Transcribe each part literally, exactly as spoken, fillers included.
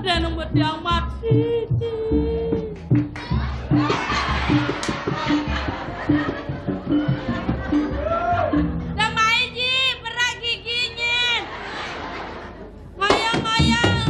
Dah nang betiang mati. Dah mai ji, berak giginya. Ngoyang-ngoyang.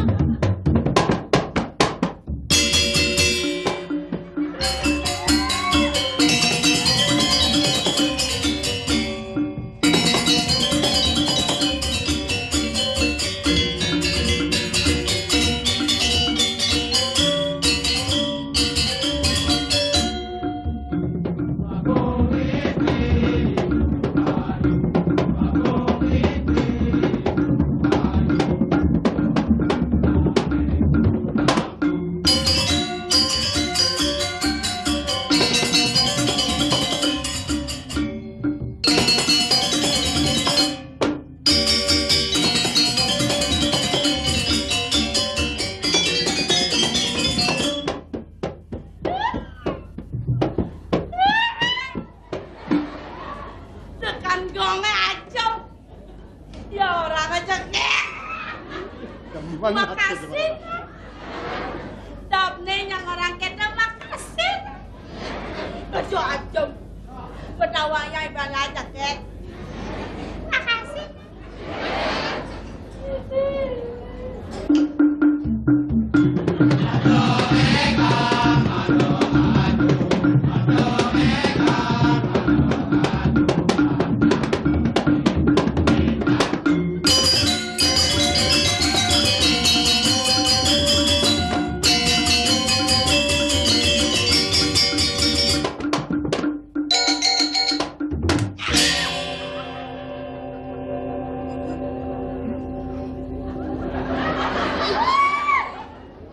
Tekan gongnya aja. Ya orang aja kek. Makasih. Dapne yang orang kena makasih. Aja aja. Bedawanya ibarat aja kek. Makasih.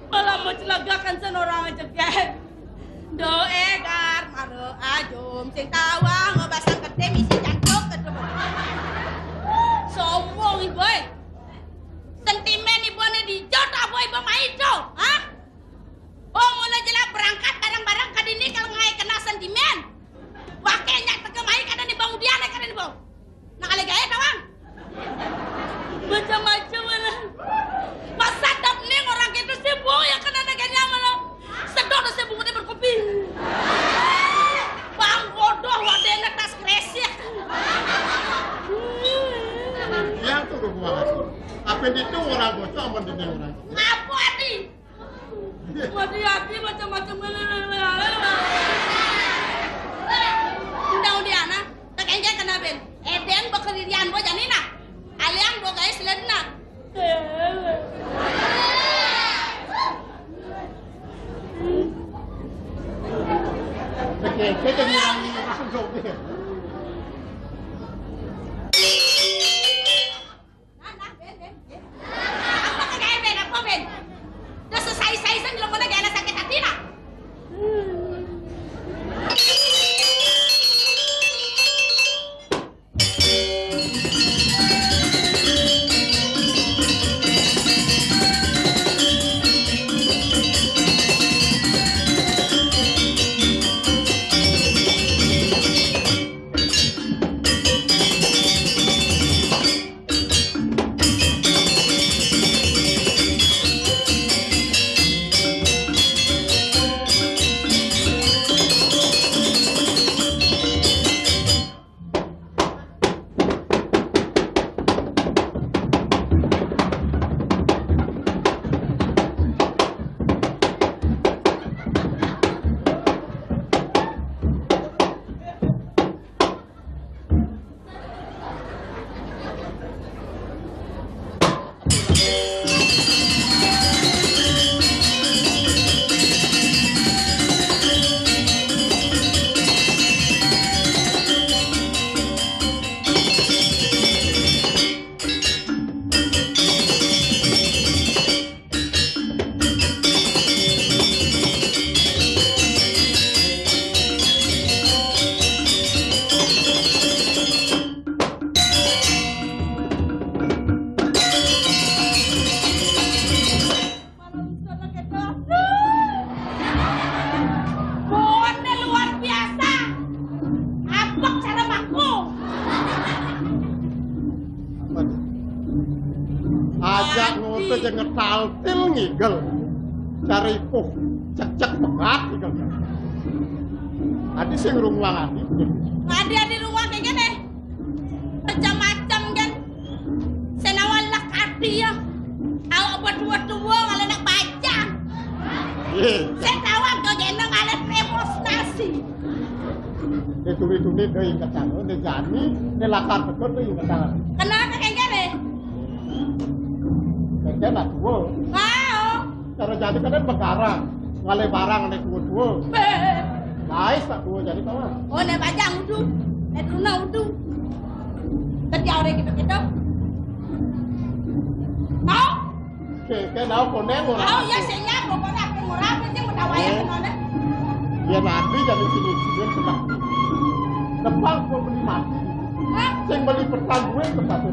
Malah mencelagakan sen orang aja, Gen. Doe gar mare ajum sing tawang basang gede misi jantung gede. Sombong ibu, eh. Sentimen ibu ane dijot apa ibu mai to, ha? Oh, mula jelas berangkat bareng-bareng ke dini kalau ngai kena sentimen. Wake nyak teke mai kada ni bang udian kada ni bang. Nah, kali gaya tawang. Macam-macam mana. Masa dap ning orang gitu sih, Bu, yang kena neganya mana. Sedot sih, Bu, dia berkopi. Bang bodoh, wadena tas kresek. Yang tuh gua kasih. Apa itu orang bocah, apa itu orang? Ngapa ati? Mati ati macam-macam. Undang undi ana, tak engke kena ben. Eden bekeririan bo janina. Aliang bo gais ledna. Oke, kita ngirangi langsung jawab deh. Nah, nah, ben, ben, ben. Apa kagak ben, apa ben? Udah selesai-selesai sen, belum pernah gak ada sakit hati, nah. Ngoto aja ngetaltil ngigel. Cara ipuh cek-cek pegat ngigel. Adi sing runguang adi. Adi, adi runguang kayak gini. Macam-macam kan. Senawan lak adi ya. Awak berdua-dua kalau nak baca. Iya. Saya tahu kau jeneng alat demonstrasi. Dia tuli-tuli dia ingat tangan, dia jani, dia lakar betul dia ingat tangan. Kenapa kayak gini? Kecil lah tua. Wow. Cara jadi kan begarang, ngalih barang nek tua-tua. Beh. Lais tak tua jadi kawan. Oh, nek bajang udu, nek truna udu. Tadi orang gitu-gitu. Mau? Oke, oke, tahu koneng orang. Oh, iya, saya nyapa, pokoknya aku murah, penting udah wayang gimana? Dia nanti jadi sini, dia sudah. Depan gua beli mati. Hah? Sing beli petang gue ke satu.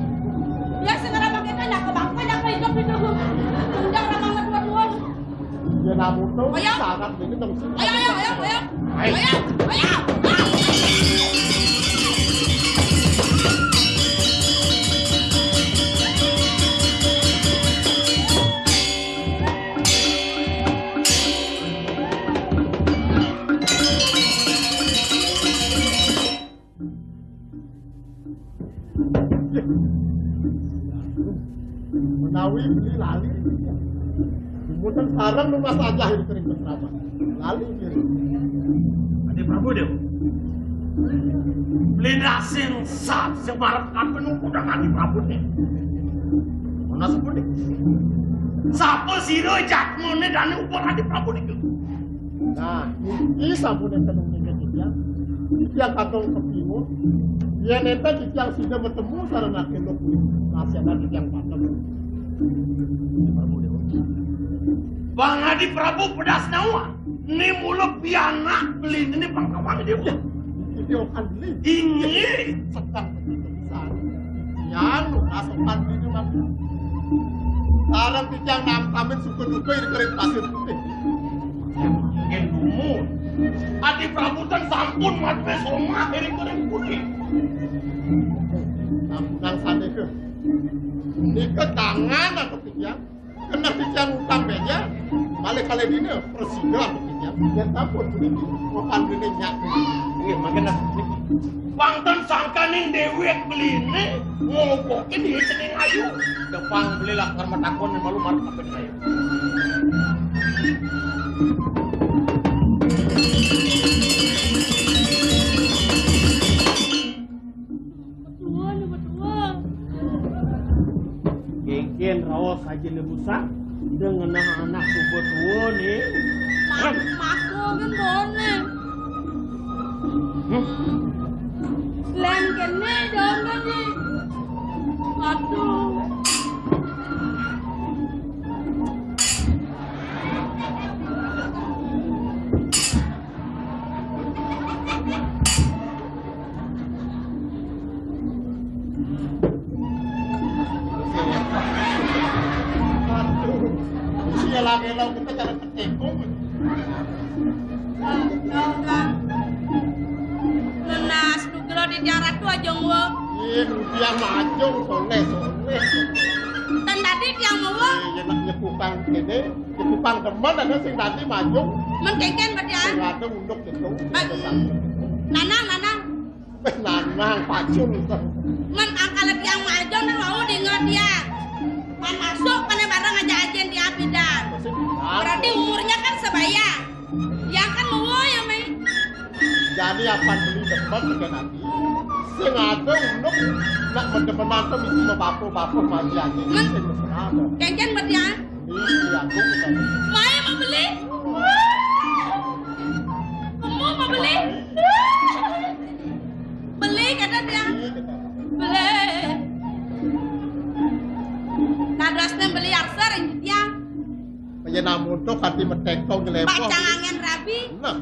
Ya, segera pakai tanya ke bangku, ada apa hidup itu? Udah orang banget dua-dua. Ya, namun tuh, ayo. Sangat ini dong. Ayo, ayo, ayo, ayo. Ayo, ayo. Menawi beli lali. Kemudian sarang rumah saja ini kering berterabang. Lali kering. Adi Prabu Dewa. Beli nasing sat semarep apa nunggu dengan Adi Prabu nih. Mana sepuluh nih? Siapa siro jatmone dan ukur Adi Prabu nih? Nah, iki sampun enten ning titiang. Titiang katong kepingun. Yen enten titiang sida betemu sareng Adi Lok, nasihat titiang patem. Prabu Dewa. Bang Adi Prabu pedas nawa. Ini mula pianak beli ini pangkawang dia. Ya, ini okan beli. Ini. Sedang begitu besar. Yang lu kasokan beli itu, Bang. Sekarang titiang nangkamin suku-suku ini kering pasir putih. Ilmu. Adi Prabu ten sampun matwe somah ring kering putih. Sampun sane ke. Nika tangan aku titiang. Kena titiang utang beja. Balik kali dina persiga aku titiang. Biar sampun puniki. Papan dina nyak. Nggih, mangkin niki. Wonten sangkaning dewek beline ngopoke di cening ayu. Depan beli lakar matakon malu marep apa ayu. Betulan, betulan. Kengken raos aja lebusan, udah ngenah anak subuh tua nih. Mak-, makku kan boleh. Hmm? Lem kene dong kan nih. Aduh. Aduh, sialan elok kita cara ketekung. Nunas nugra di jarat tu aja ngwa. Iya, dia majung, soleh, soleh. Tan tadi tiang ngwa. Iya, nak nyepukang kene, nyepukang teman ada sing tadi majung. Men kengken berarti, ah? Sing ada unduk gitu. Nanang, nanang. Wis lanang pacul. Men angkal tiang majeng dan wau dinget tiang. Man masuk, pane bareng aja ajen di apidan. Berarti umurnya kan sebaya. Ya kan mau ya, Mei? Jadi apa beli depan dengan nanti? Sing ada unduk nak mendemenan tuh mesti bapak-bapak mati aja. Men sing mesra ada. Kengken berarti, ah? Ini aku bukan. Mai mau beli? Kamu mau beli? Beli, kata dia. Beli. Nadasnya beli arsar yang dia. Kaya namun tuh kati metekong ngelebok. Pacang angin rabi. Nah,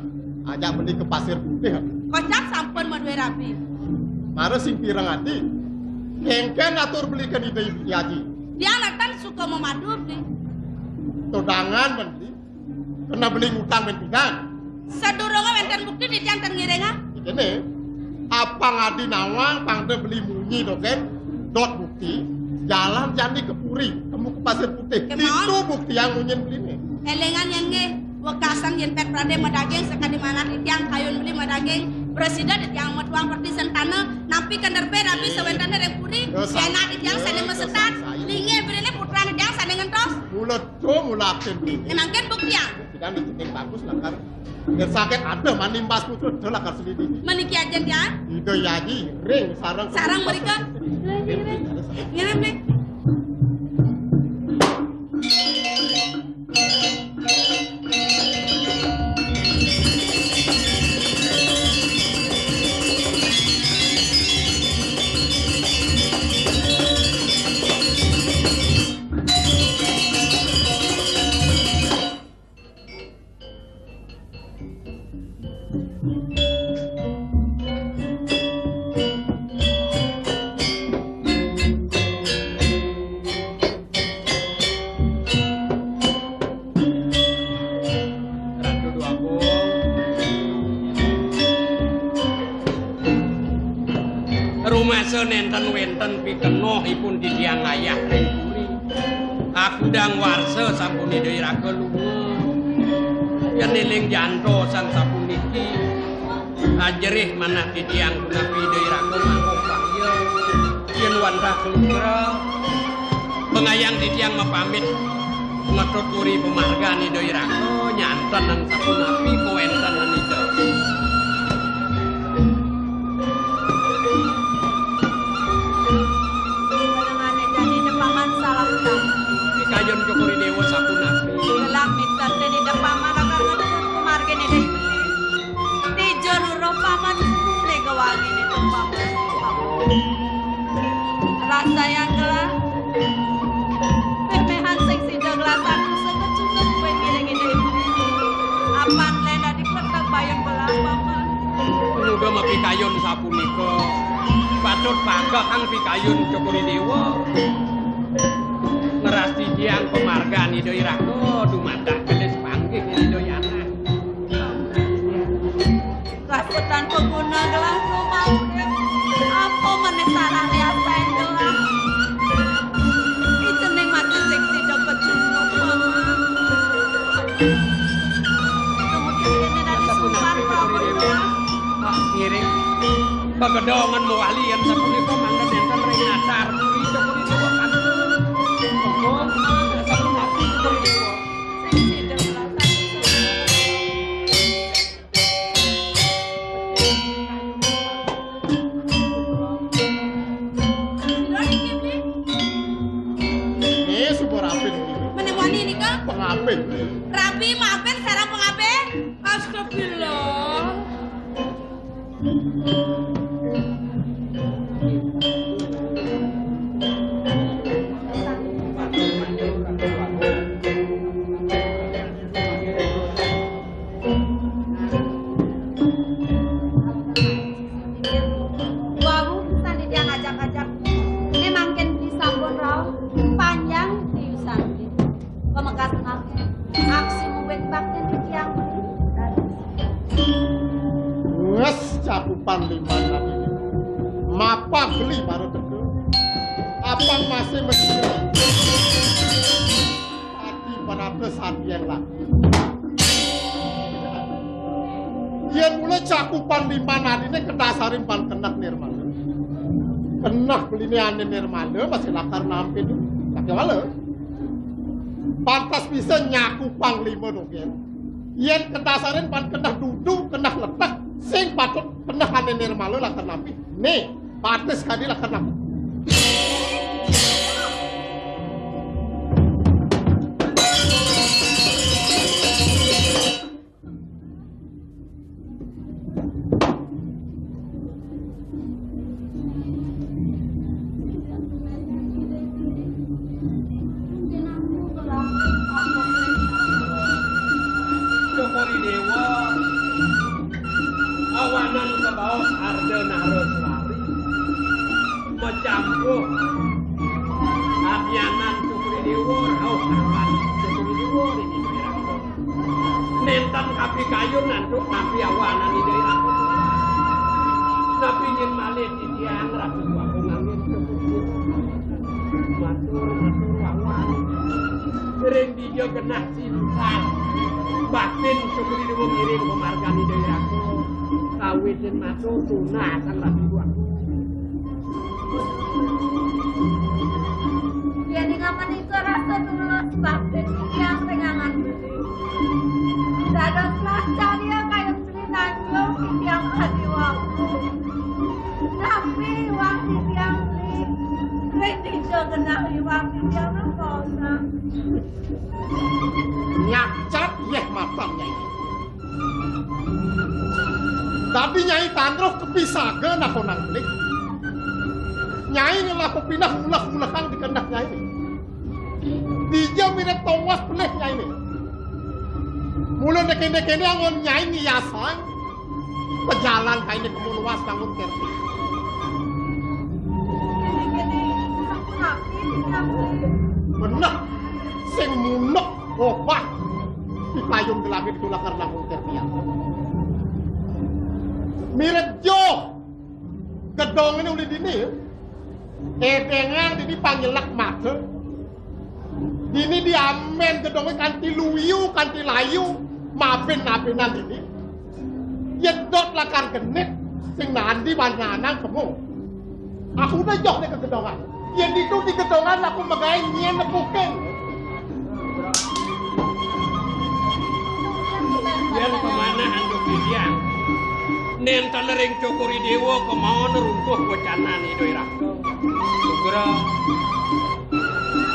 ajak beli ke Pasir Putih. Kocap sampun madue rabi. Mara sing pireng adi. Kengken atur beli ke Ida Ibu Haji. Dia natan suka memadu beli. Todangan men beli. Kena beli ngutang men pidan. Sadurunge wenten bukti titiang ten ngiringa. Kene, apa ngadi nawang pangde beli munyi dogen, dot bukti. Jalan jani ke Puri, temu ke Pasir Putih. Kemawon. Ditu buktiang munyin beliné. Élingang yén nggih, wekasan yén Pét Pradé madaging sakadi manah titiang kayun beli madaging, prasida titiang metuang perti sentana, napi kenderbe rabi sawéntené ring Puri, yén titiang sané masetan, linggih beliné putran titiang sané ngentos. Mula to mula akin. Ngenangkin buktiang. Buktiang di cening bagus lakar. Yén saget ada manimbas putra, ada lakar selidiki. Maniki ajén tiang. Ida Yayi, ring sareng. Sareng mrika. Ngirim, nih. Ratu Déwa Agung. Rumasa nénten wénten pikenohipun titiang ayah ring puri. Akudang warsa sampun Ida Iraga lunga. Yén éling jantos sapuniki, ajerih manah titiang punapi Ida Iraga mangku bahya. Yén wantah kalugra, pangayang titiang mapamit ngetut puri pamargan Ida Iraga, nyanten sapunapi kawéntenan Ida. Panengané jani da Paman salah tau. Pikayun Cokor I Déwa sapunapi. Gelah miten da Paman lakar ngetut pamargin Ida Iblis. Dija ruruh Paman sumné gewanginé da Paman. Rasayang gelah. Méh-méhan sing sida gelah sadusa kecunduk buin ngiring Ida Iblis. Apan lén dadi kletek bayun gelah, Paman. Nyuda mapikayun sapunika. Patut pagehang pikayun Cokor I Déwa. Ngrastitiang pamargan Ida Iraga dumadak gelis panggih Ida Yana. Rasa tanpa guna gelah rumah urip. Apa maneh salah liasain gelah. Icening mati sing sida kecunduk, Paman. Kemudian kene dadi sumpah, Paman. Pak, ngiring. Kagedongan mawali yén sapunika mangda nénten ring natar puri Cokor I Déwa kantun. Monggo, sapunapi Cokor I Déwa. Sing sida gelah sadusa. Sira niki, Bli? Nggih, suba rabi niki. Menemoni nika? Pengabih. Rabi, maafin sareng pengabih. Astagfirullah. Wau pisan Ida ngajak-ajak. Né mangkin beli sampun rauh, panjang tiusan. Pamekas mangkin, aksi muwit baktin titiang beli. Wes cakupan liman ati. Mapag beli baru teka. Apang masih mesti. Ati panata sati yang laki. Yén mula cakupan liman adiné kadasarin pan keneh nirmala. Keneh beliné ané nirmala masih lakar nampi tu. Pakai wala. Pantas bisa nyaku panglima dogén. Yén kadasarin pan keneh dudu, keneh letek, sing patut keneh ané nirmala lakar nampi. Né, pantas kadi lakar nampi. Cokor I Déwa, awanan kabaos Arda Nara Suari, macampuh adnyanan Cokor I Déwa, rauh karuan Cokor I Déwa, ring Nénten kapikayun antuk nampi awanan Ida Hyang Widi. Napi nyén malih titiang Ratu Agung Angin kemudian. Sing dija genah sintal. Baktin syukuri dewa ngiring pamargane daerah. Kawitin matur tunasang rabi buah. Yen ing amenika rasa tulus baktin titiang ring angan budi. Dados lah carya kayun Sri Tanjung titiang kadi wau. Napi iwang titiang beli? Ring dija genah iwang titiang napa usah? Nyacat yeh matan Nyai. Dadi Nyai Tandruh kepisaga nakonang beli. Nyai ngelah pepinah mulah-mulahang di kendah Nyai. Dija mirip towas pelih Nyai. Mula nekene-kene angon Nyai ngiasang pejalan kaine kemu luas bangun kerti. Beneh sing munuk obah di payung gelage ditulakar langkung kertian. Mirip jo gedongene uli dini, edengang dini panyelek mata. Dini diamen gedonge kanti luyu, kanti layu, mabin-mabinan dini. Yedot lakar genit, sing nandi bananang kemu. Aku udah joh nih ke gedongan. Yen ditu di gedongan aku megawe nyen nepukin. Yen pemanah antuk titiang. Nenten ring Cokor I Dewa kemawon runtuh wecanan Ida Ira. Sugra.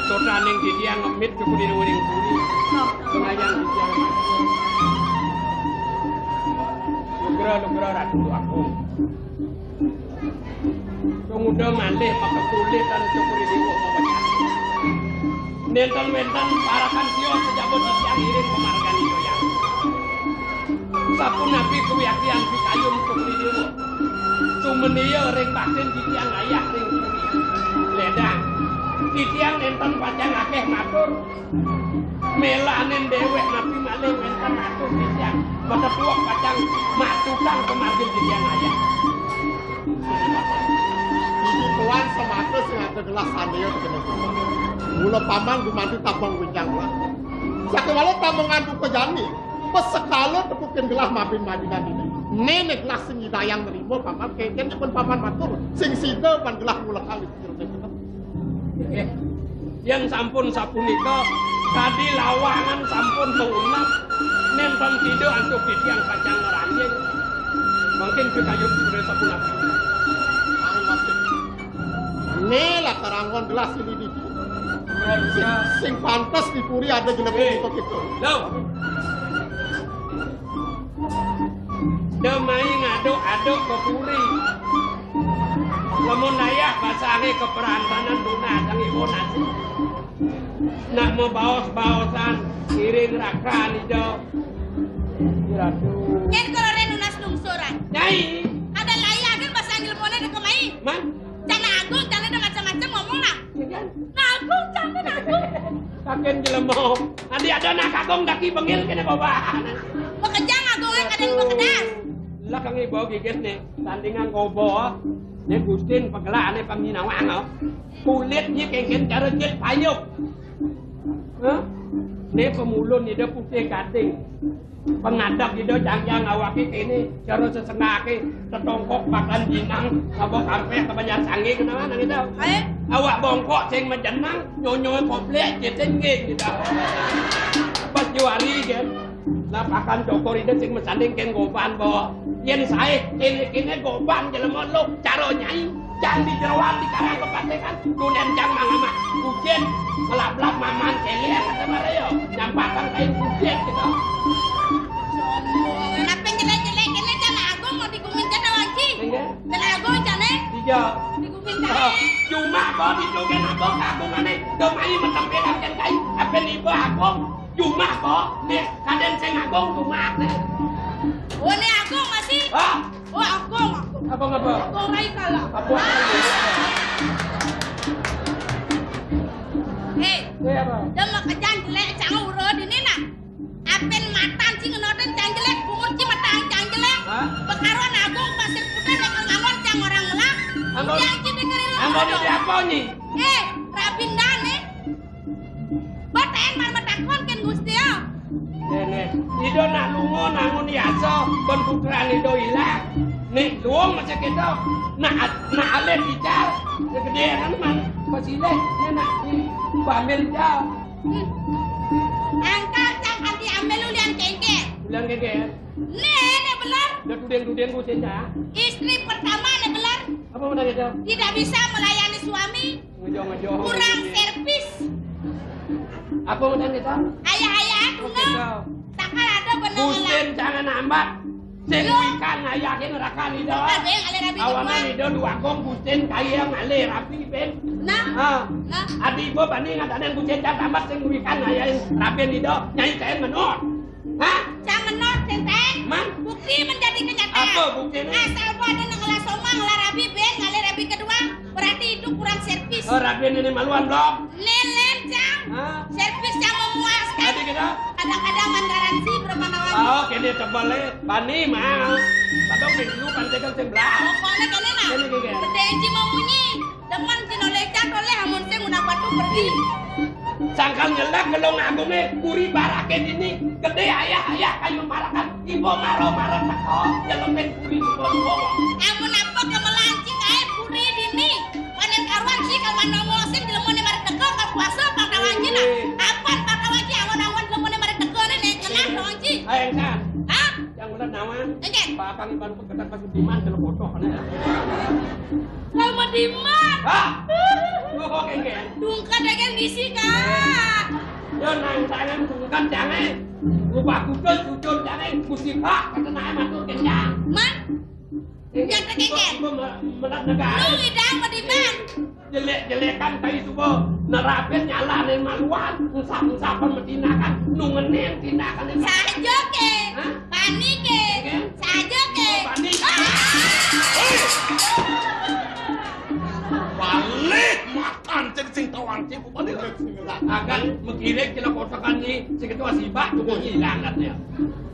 Sodaning titiang ngemit Cokor I Dewa ring puri. Kengayang titiang. Sugra, sugra Ratu Agung. Tumuda malih makekulitan Cokor I Dewa mawecana. Nenten wenten parekan sia sajaba titiang iring pamargane doyang. Sapunapi kawiaktian pikayun Cokor I Dewa. Sumenia ring baktin titiang ayah ring puri. Ledang. Titiang nenten pacang akeh matur. Melanin dewek napi malih wenten atur titiang. Matepuak pacang matutang pamargin titiang ayah. Iki tuan semata sing ada gelah sandeya tekene paman. Mula paman gumanti tabang winjang lah. Sakewala tabang antuk kejani, pesekala tepukin gelah mabin-mabinan ini. Nene gelah sing nyidayang nerima paman, kengken pun paman matur, sing sida pan gelah ngulekang di. Nggih. Yen sampun sapunika, kadi lawanan sampun mangunat, nenten sida antuk titiang pacang ngranjing. Mangkin pikayun sira sapunapi. Ane masih. Ne lah karangon gelas ini di. Sing, sing pantes di puri ada jelebé. Eh, kok gitu. Lho. Demai ngaduk-aduk ke puri. Lamun dayah basane keperantanan tunah sang ibu nasi. Nak mabaos-baosan iring rakan ida. Ratu. Yen kula re nunas lungsuran. Nyai. Ada layah ada basang ilmune de kemai. Man? Cana Agung, cana ada macam-macam ngomong lah. Iya kan? Nah, Agung, cana Agung. Kaken jelema. Adi ada nak Agung daki bengil kena bawa. Bekerja Agung kan kadang bekedas. Lah kang ibu gigit nih, tandingan gobo. Nih Gustin pegelane panginawan, oh. Kulitnya kengken cara jit payuk. Hah? Nih pemulun ida putih gading. Pengadap ida jangjang awake kene, cara sesengake, tetongkok pakan jinang, kabok karpet kebanyakan sange kenalan gitu. Eh? Awak bongkok sing mejenang, nyonyoe koplek, jit sing geng gitu. Pas juari kan. Lah pakan Cokor Ida sing mesanding ken goban, Bo. Yen sae kene-kene goban jelema lo cara nyai. Jang di jeroan di karang kepatengan, dunen jang mangamak. Kucit, ngelap-lap maman kele kata Mario. Nyampakang kain kucit gitu. Kenapa jelek-jelek kene Cana Agung mau digumin Cana Wanci? Enggak. Cana Agung Cana? Iya. Digumin Cana. Cuma kok di jogen abang kagumane, domai metempe dan kai. Apa nih bah Agung? Jumah kok, nih, kadén sing agung jumah, nih. Oh, nih agung masih? Ah. Oh, agung, agung. Agung apa? Agung rai kalah. Agung. Hei. Hei, apa? Dem makejan jelek, cang urut ini, nah. Apin matan sing ngenoten cang jelek, bungut ci matan cang jelek. Hah? Pekaron agung pasir putih, yang ngangon cang orang melak. Anggon. Cang ci dengerin lo. Anggon ini apa, Nyi? Eh, rabindan, nih. Beten man mata Kon kén Gusti, ya. Né, né. Ida nak lunga nangun yasa, bén putran ida ilang. Né, luung masih kéto. Nak, nak alih ical. Né gedé anak man. Pasilih, né nak, né. Pamil ical. Hmm. Angkal cang adi ambil ulian kéngkén. Ulian kéngkén. Né, né beler. Dah tuding-tuding ku cinta. Istri pertama né beler. Apa menang itu? Tidak bisa melayani suami. Ngejo-ngejo. Kurang servis. Apa udah kita? Ayah-ayah, oke, tunggu. Kau. Takkan ada bener. Gusin jangan ambat. Sing wikan ayahin rakan ida. Awanan ida dua kong gusin kaya ngalih rapi, Ben. Nah. Ha. Nah. Adi ibu bani ngadanan gusin jangan ambat sing wikan ayahin rapi ida. Nyai kain menor. Hah? Cang menor, Sinteng. Man? Bukti menjadi kenyataan. Apa buktinya? Asal gua ada nang ngelah somang, ngelah rabi, Ben, ngalih rabi kedua, berarti hidup kurang servis. Oh, rabi ini maluan, Blok. Lelen, Cang. Hah? Servis yang memuaskan. Tadi kita? Kadang-kadang man garansi berapa nawar. Oh, kene tebal, eh. Bani, mah. Padahal minggu kan tegal sebelah. Pokoknya kene, nah. Kene, kene. Berjanji mau munyi. Demen Cino Leca toleh amun sing ngundang batu pergi. Sangkal nyelak gelong agungé, puri baraké dini, gedé ayah-ayah kayu marakan, ibu maro-maro teko, nyelupin puri ibu. Amun apa gamelan cing aé puri dini, panen karuan sih kalau manongo sing dilemoné marit teko, kalau puasa pang tawanci nah. Apan pang tawanci, angon-angon dilemoné marit teko né, né, ngenah tawanci. Ayo, Kang. Hah? Yang bener nawan. Enggak. Bakal iban peketan pas diman kalau bodoh, né. Kalau mau diman. Hah? Ngomong kayak gini. Tungkat aja ngisi, Kak. Ya, nang tangan tungkat jangan. Ubah kudus, sujud jangan. Musibah, kata naik matur kencang. Man? Jangan kekeken. Melat negara. Lu ngidang mau diman. Jelek-jelekan kayu suba, nerapin nyalahin maluan, ensap-ensapan medinakan, nungenin tindakan. Saja ke? Hah? Bani ke? Oke. Saja ke? Bani. Ah! Hei! Balik makan cek sing tawang cek, bukan dia. Akan mengkirik kena kotakan ni, si ketua sibak, tubuh hilang katanya.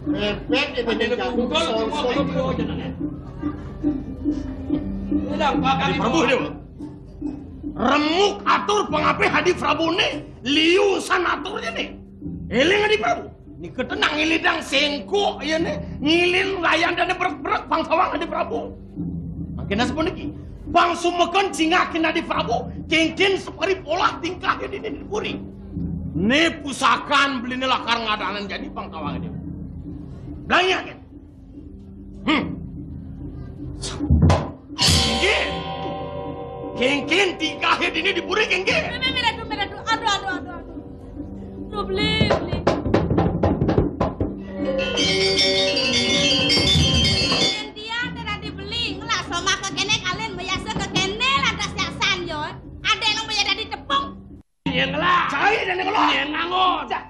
Bebek itu. Ada yang pukul, semua kayak gitu aja, nah. Ini dah, bakal Prabu dia. Remuk atur pangapih Adi Prabu né, liu san atur jani. Éling Adi Prabu. Nika tenang ngilidang sengkok ya né, ngilin layan dané brek-brek pang sawang Adi Prabu. Mangkin sapuniki. Pang sumeken cingakin Adi Prabu, kéngkén sapari polah tingkah ya dini di puri. Né pusakan beliné lakar ngadanan jani pang kawang dia. Blangi agen. Hmm. Kéngkén. Kéngkén tingkahé dini di puri kéngkén. Mé, mé, mé, aduh, mé, aduh. Aduh, aduh, aduh, aduh. Duh, beli, beli. Yén dia téh dadi beli, ngelah somah kekéné kalian, meyasa kekéné lantas yaksan, yo. Ada yang meyasa dadi tepung. Nyén ngelah. Cai dan ngelah. Nyén ngangon. Cak.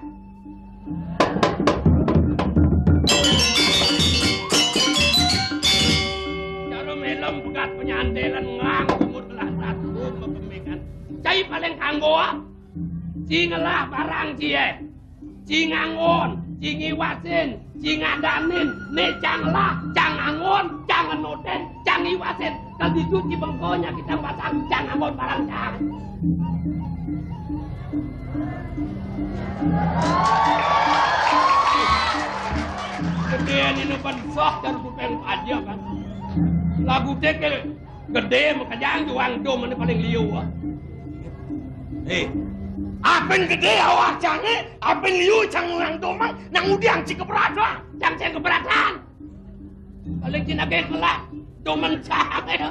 Jarum helm pegat penyandelan ngang kumur kelah satu mepemekan. Cai paling kanggo, ah. Ci ngelah barang ci, eh. Ci ngangon, ci ngiwasin, ci ngadanin, né cang lah, cang angon, cang ngenutin, cang ngiwasin. Kal ditu ci bengko nyakitang batang, cang angon barang cang. Gedéan ini bansoh jar kuping aja kan. Lagu téh ké gedé makejang juang dom ini paling liu, ah. Eh, apin gedé awak cangé, apin liu cang juang dom, nang udiang ci keberatan. Cang cang keberatan. Paling cina gé kelak, domen cang ya.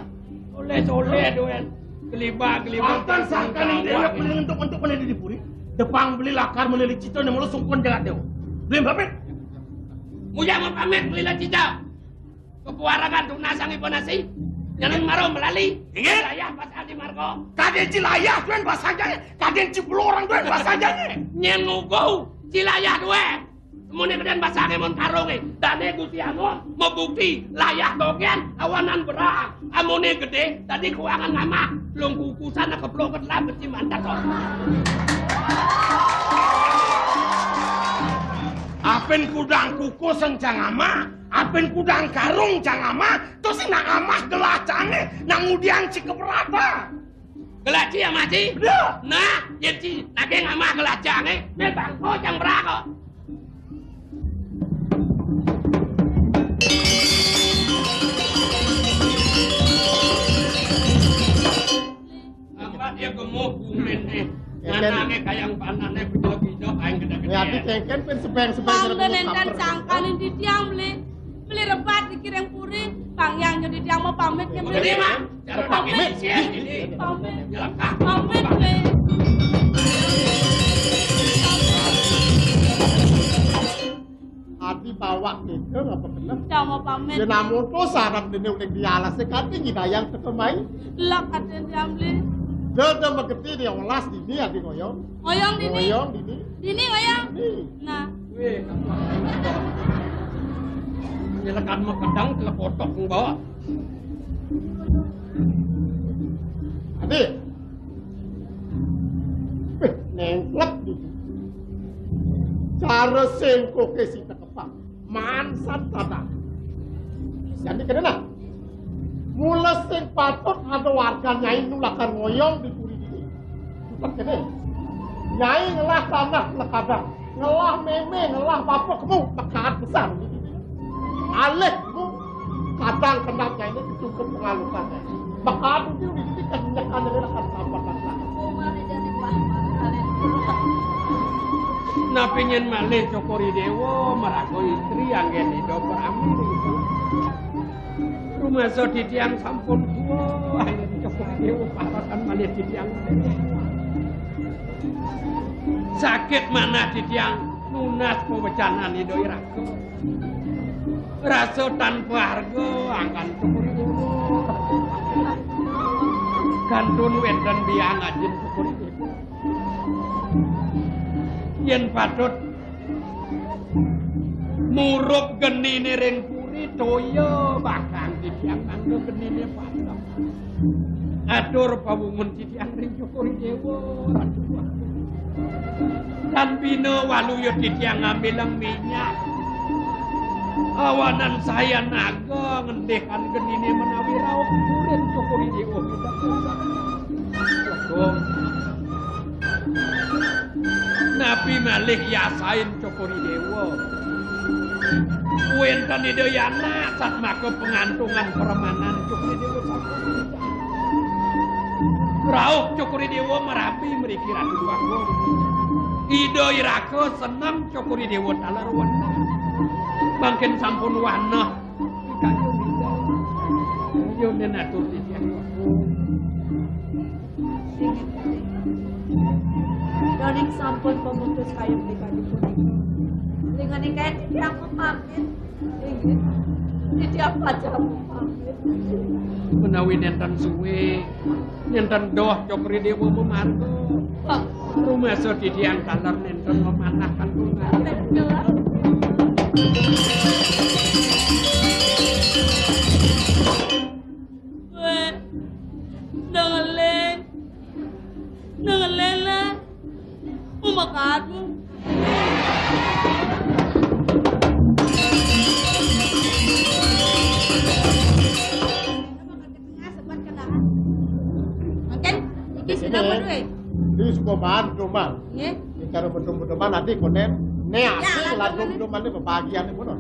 Soleh-soleh doen. Geliba-geliba. Sangkan-sangkan ini déwék beli ngentuk-ngentuk mana di puri. Depang beli lakar melilit cita né mula sungkun jagat déwa. Beli pamit. Mujang mau pamit melilit cita. Kepuarangan tunas sang ibu nasi. Nyanan maro melali. Inggih. Layah pas adi margo. Kadén ci layah tuan pasajane. Kadén ci pelorang tuan pasajane. Nyén ngugu ci layah tuan. Amoné gedén basangé mon karungé. Dané Gusti Anom mabukti layah dogén awanan berah. Amoné gedé dadi kuangan ngamah. Lung kukusan keplok kedlam keci mantat. Apin kudang kukus cang ngamah, apin kudang karung cang ngamah, terus nak ngamah gelah cangé, nang udiang ci keberatan. Gelaji ya, Maji? Bener. Nah, yén ci naging amah gelajangé, mé bangko cang berako. Ambat ya gemuh kumin nih. Ya, kan? Nganangé kayang panané, beda-beda, aing gedé-gedé. Ya, ati cengken pin sebeng-sebeng. Pang nenten sangkanin di tiang beli. Beli rebat di kiring puri. Bang Yang jadi tiang mau pamit ya, beli. Beli, Mak. Jangan pamit, pamit, ya, ini. Pamit. Ya, Kak. Pamit, beli. Ati bawak gitu, ngapa kena? Jangan mau pamit. Ya, namun tuh sarap dene udah di alas, ya, kan, tinggi dayang teka mai. Lah, katanya diambil. Dia udah mengerti, dia olas dini, ati ngoyong. Ngoyong dini. Ngoyong dini. Dini ngoyong. Dini. Nah. Wéh, nyelekan mah kedang, telekotok bawa. Adi. Wéh, nengklek di. Cara sengkoke si tekepang. Mansan tata. Jadi kene nah. Mula sing patut ada warga nyai nulakan ngoyong di puri dini. Sudah kene. Nyai ngelah tanah lekadang, ngelah meme, ngelah bapa kemu, mekaat besar. Alih kemu, kadang kendap nyai ini cukup pengalukan. Mekaat itu di sini kan nyekan dari rakan sahabat. Napi nyén malih Cokor I Déwa maraga istri anggén Ida Pramila. Rumasa titiang sampun tuwa, Cokor I Déwa papasan malih titiang. Sakit manah titiang nunas pawecanan Ida Iraga. Rasa tanpa harga angkan Cokor I Déwa. Kantun wénten biang ajin Cokor I Déwa. Yén patut murup geniné ring puri, toya bakal titiang mangga geniné patut. Atur pawungun titiang ring Cokor I Déwa, Ratu. Tan bina waluya titiang ngambilang minyak. Awanan saya naga ngendikan geniné menawi rauh murid Cokor I Déwa. Agung. Napi malih yasain Cokor I Déwa? Wénten Ida Yana satmaka pangantungan permanan Cokor I Déwa sampun. Rauh Cokor I Déwa marabi mriki Ratu Agung. Ida Iraga seneng Cokor I Déwa taler weneh. Mangkin sampun waneh. Kayun Ida. Kayun atur titiang. Inggih. Daning sampun pemutus kayun di kali punika. Ring ngenika titiang pamit. Inggih. Titiang pacang pamit. Menawi nénten suwé, nénten doh Cokor I Déwa mamarga. Rumasa titiang taler nénten memanah kantun. Wéh, dengelin. Dengelin lah. Mau makan. Makan, iki sira apa duwe? Iki suka bahan cuma. Nggih. Iki karo bedom-bedoman nanti konen. Nek aku lah bedom-bedoman ini bagian ini pun.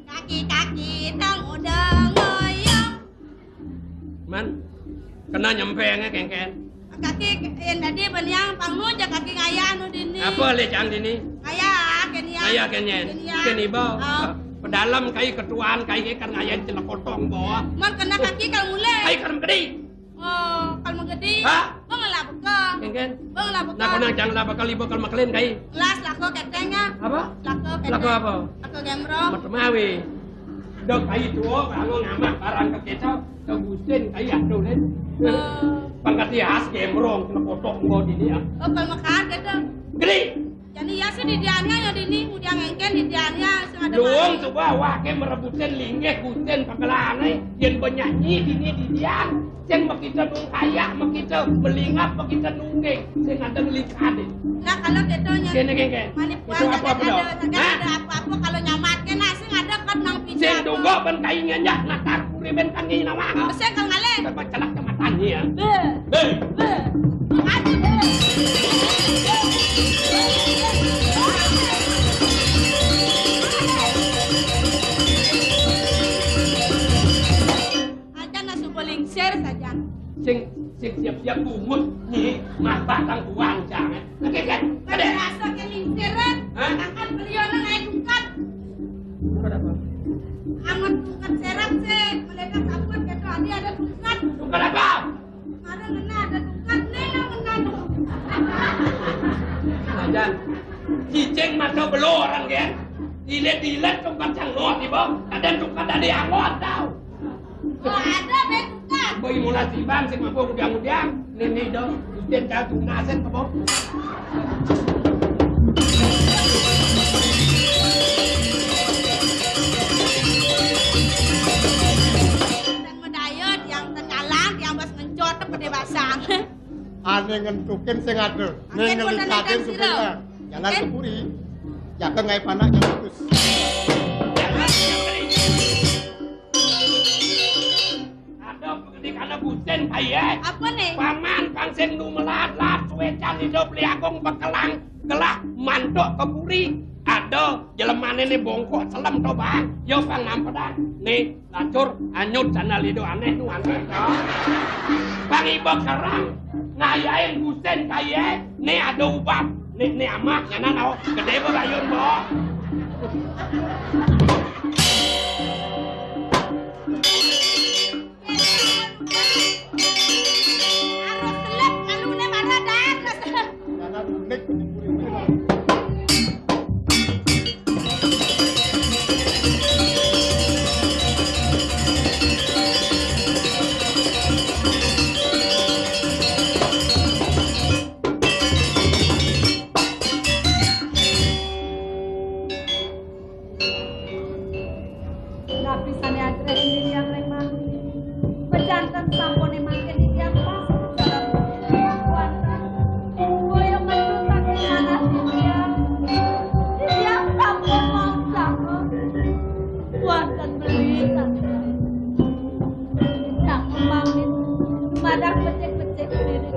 Kaki-kaki tang udah ngoyong. Man, kena nyempengnya kengken. Kaki, yén dadi beniang pang nu ja kaki ngayah nu dini. Apa lé cang dini? Ngayah, kén ya. Ngayah kén nyén. Kén ya. Kén iba. Oh. Pedalem kai ketuaan kai kan ngayah celekotong bawa. Man kena kaki kal mulai. Kai kan gede. Oh, kal magedi. Hah? Bang lah beka. Kengken. Bang lah beka. Nah, kena cang lah bakal iba kal makelin kai. Las lako ketengnya. Apa? Lako keteng. Lako apa? Lako gembrong. Macam awe. Dok kai tua kalau ngamah barang ke kita, ke gusin kai atuh, Lin. Eh. Pangkat ya khas gembrong, kena kotok engko dini ya. Oh, kal mekar gitu. Gede. Jani ya sih didiannya ya dini, udah ngengken didiannya sing ada. Luwung mari. Coba awake merebutin linggih gusin pagelane, yen banyak nyi dini didian, sing makita nung kayak, makita melingap, makita nungging, sing ada ngelikane. Nah, kalau gitu nya. Kene kengken. Mani puas ada, ada apa-apa kalau nyamat kena sing ada kan nang Sing dunggo ben kai ngenyak natar puri ben tangi nama. Sing kal ngalih. Coba celak kematan ya. Beh. Beh. Beh. Aduh, beh. Aja nasu belingsir saja. Sing, sing siap-siap bungut nih, mah batang buang jangan. Oke kan? Ada. Rasa ke lingsiran. Hah? Akan beliau nang naik dukat. Dukat apa? Amat dukat serap sih. Mereka takut gitu. Adi ada dukat. Dukat apa? Kemarin ngena ada dukat nih, yang ngena. Ajan. Cicing mata belo orang kan. Ilet-ilet dukat sang lot ibu. Kadang dukat ada anggot tau. Oh, ada be dukat. Boy mula sibang sing mabok udiang-udiang. Nini do, udian jatuh nasen kebo. Yang medayot, yang tecalang, yang bas ngencot, apa dia basang? Ane ngentukin sing ada. Ane ngelikatin supaya jalan ke puri. Jaga ngai panak yang bagus. Ada pengendik anak bucin kaya. Apa nih? Paman pang sing nu melat-lat suwecan hidup liakung bekelang gelah mantuk ke puri. Ada jelemane ne bongkok selem to, Bang. Yo pang nampedang. Nih, lacur anyut sana lido aneh nu aneh to. Bang iba kerang ngayain bucin kaya. Nih ada ubat. Nih, nih amah nyana nau gede berayun, Bo. Napi sane ajreh titiang ring mangkin? Pejanten sampune mangkin titiang pas sareng wantah. Boya metu saking manah titiang. Titiang sampun maosang. Wantah beli sane. Titiang pamit. Dumadak becik-becik diri.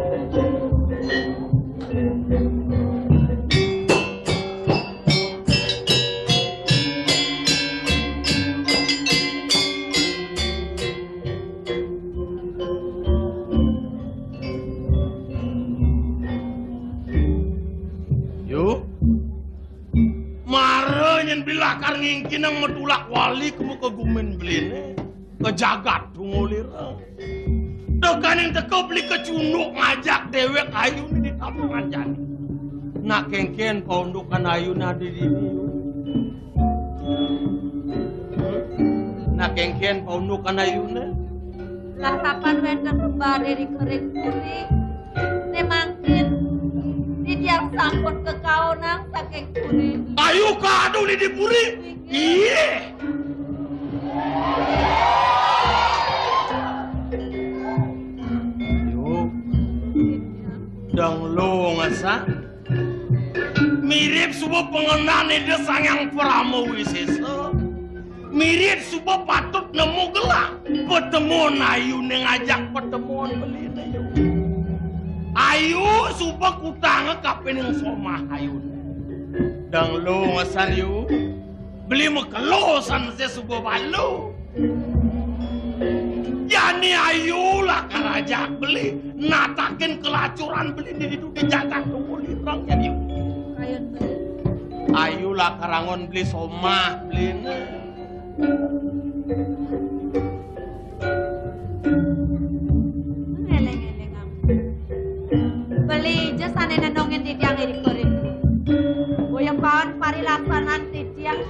Yu, mara nyen bilakar ngingkinang matulak wali ka muka gumin beline, ka jagat Tungulira. Tekaning teka beli kecunduk ngajak dewek ayune di tapungan jani. Nak kengken paundukan ayune adi dini. Nak kengken paundukan ayune. Latapan wenten pembare di kering puri. Ne mangkin, titiang sampun kekaonang saking puri. Ayu kadu di puri. Iye. Yo. Dang lo ngasa. Mirip suba pangenane Ida Sang Hyang Parama Wisesa. Mirip suba patut nemu gelah. Patemon ayune ngajak patemon beline, Yu. Ayu suba kutanga kapining somah ayune. Dang lo ngesan, Yu. Beli makelo san se suba balu. Jani ayu lakar ajak beli natakin kelacuran beli di ditu di jagat Tungulirang jani. Kayun beli. Ayu lakar angon beli somah beli ne. Ngeleng-eleng aku. Beli ja sane nenongin titiang iri kuring. Boya paon parilasanan titiang.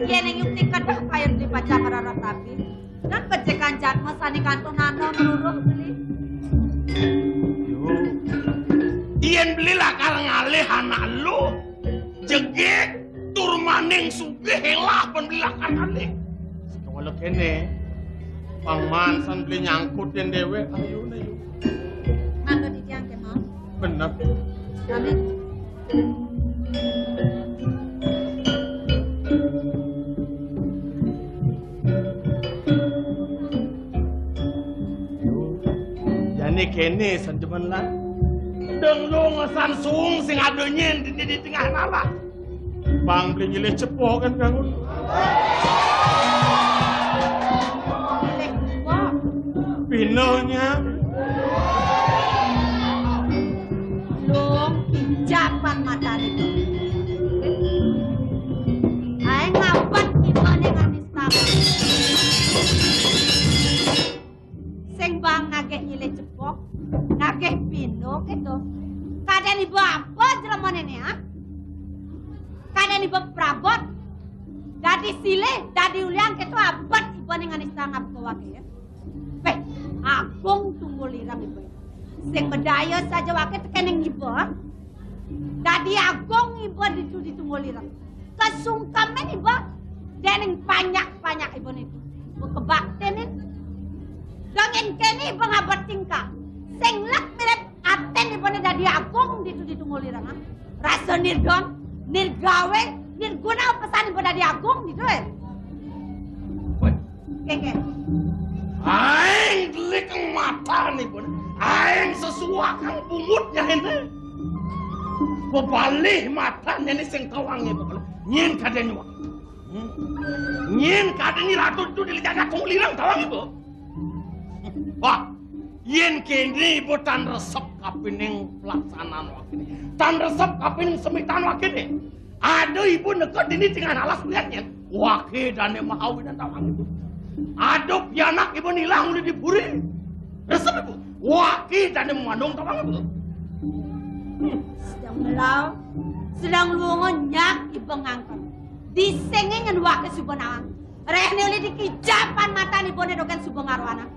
Yen ing yukti kedah kayun beli pacang ngrereh tapi. Dan becekan jatma sane kantunana ngruruh beli. Yo. Yen beli lakar ngalih anak lu, jegeg, tur maning sugih elah pen beli lakar ngalih. Sekawala kene, pang mansan beli nyangkutin dewek ayune. Mangga titiang kemawon. Bener. Kami. Né kéné sanjeman lan. Dong lungesan suung sing ada nyén di, di tengah nalah. Bang beli nyilih cepoh kan kangun. Nyilih cepoh. Pinonya. Lung kijapan matané. Aé ngabet ibané nganista. Sing bang nagih nyilih cepoh, nagih pino kéto. Kadén iba apa jelemané né, ah? Kadén iba prabot. Dadi silih, dadi uliang kéto abet ibané nganista ngabet waké, ya. Béh, agung tunggul ireng iba. Sing madaya saja waké tekéning iba. Dadi agung iba ditu di tunggul ireng. Kasungkemin iba déning panjak-panjak ibané. Iba kabakténin. Dongin kéné iba ngabet tingkah. Sing lek mirip atén ibané dadi agung ditu di tunggul ireng, ah. Rasa nirgon, nirgawé, nirguna pesan iba dadi agung ditu, eh. Wéh. Kéké. Aing delik matané ibané. Aing sesuakang bungut nyahéné. Bebalih matané né sing tawang iba. Nyén kadén nyuwak. Hmm. Nyén kadén nyi ratu tu di jagat tulirang tawang iba. Wah, yén kéné iba tan resep kapining pelaksanaan wakéné. Tan resep kapining semitan wakéné. Ada iba neka dini tengah nalas liat nyén. Waké dané mahawinan tawang iba. Ada pianak iba nilang uli di puri. Resep iba. Waké dané mandung tawang iba. Hmm. Sedeng melau, sedeng luunga nyak iba ngangkon. Disengé nyén waké suba nawang. Réhné uli dikijapan matané ibané dogén suba ngaroana.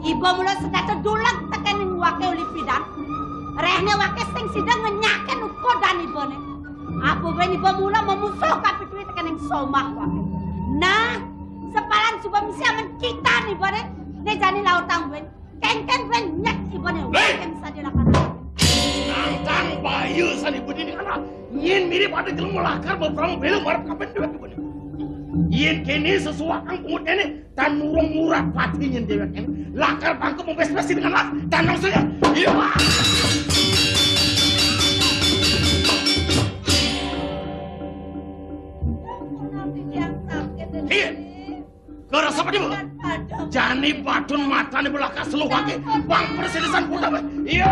Iba mula sedasa duleg tekéning waké uli pidan. Réhné waké sing sida ngenyakin ukudan ibané. Apa bén iba mula mamusuh kapitué tekéning somah waké. Nah, sepalan suba misi amen kitan ibané. Né jani lautang bén. Kénkén bén nyek ibané. Hei! Waké misa dilakan. Nangkang bayu san ibu dini kana. Nyén mirip ada jelema lakar beberang bela marep kapan déwék ibané. Yén kéné sesuakang pungut néné. Tan nurung murat pati nyén déwék. Lakar bangku mempes-pes dengan lak. Tan nang saja. Iya. Iya. Kerasa apa dia? Jani batun matané belaka seluhake. Bang persilisan puta. Iya.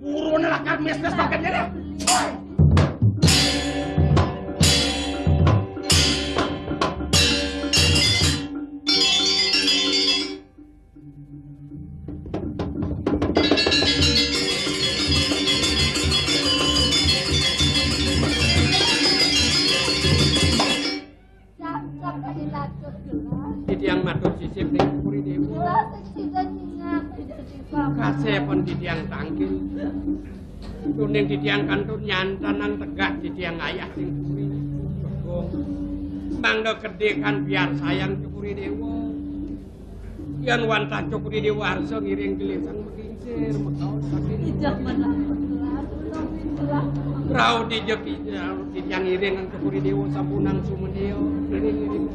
Buruné lakar mes-mes bakatnya dah. Titiang matur sisip ring Puri Déwa. Kasépon titiang tangkil. Tuning titiang kantun nyantanang tegak titiang ayah ring puri. Bagong. Mangda kedé kan biar sayang Puri Déwa. Yén wantah Cokor I Déwa Arsa ngiring gelisang makincir, makaon saking. Ijah menang. Rauh dijeki, rauh titiang ngiring Cokor I Déwa sampunang sumedya. Ngiring, ngiring.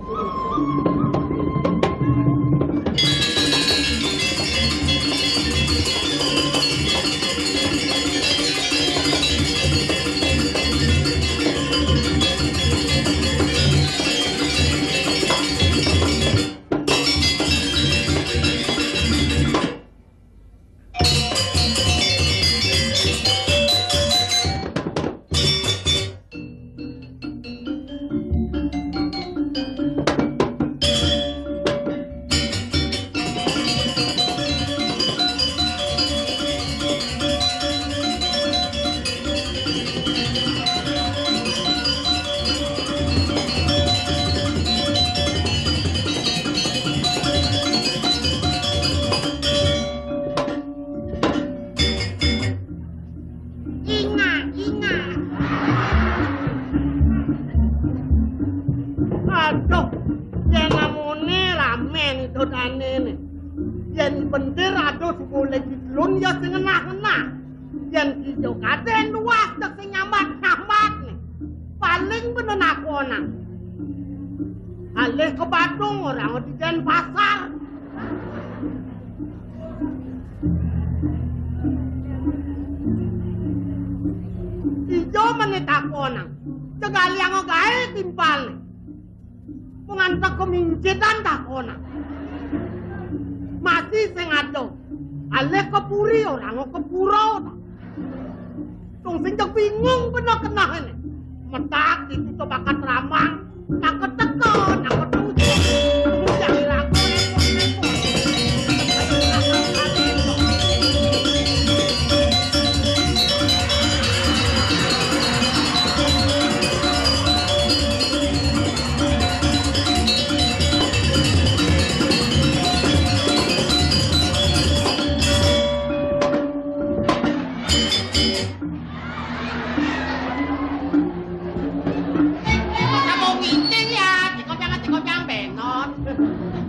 Nang. Alih ka Badung, ora ngerti Denpasar. Ijo meneh takonang. Cegal yang gaé timpalné. Mung antek kemincitan takonang. Masih sing ado. Alih ka puri, ora ngerti ka pura. Dong sing cek bingung bener keneh ini. Metak itu coba kat ramang, tak keteka, tak ketuju. Udah lagu repot-repot. Kamu ngiting ya, dikopyang, dikopyang benot.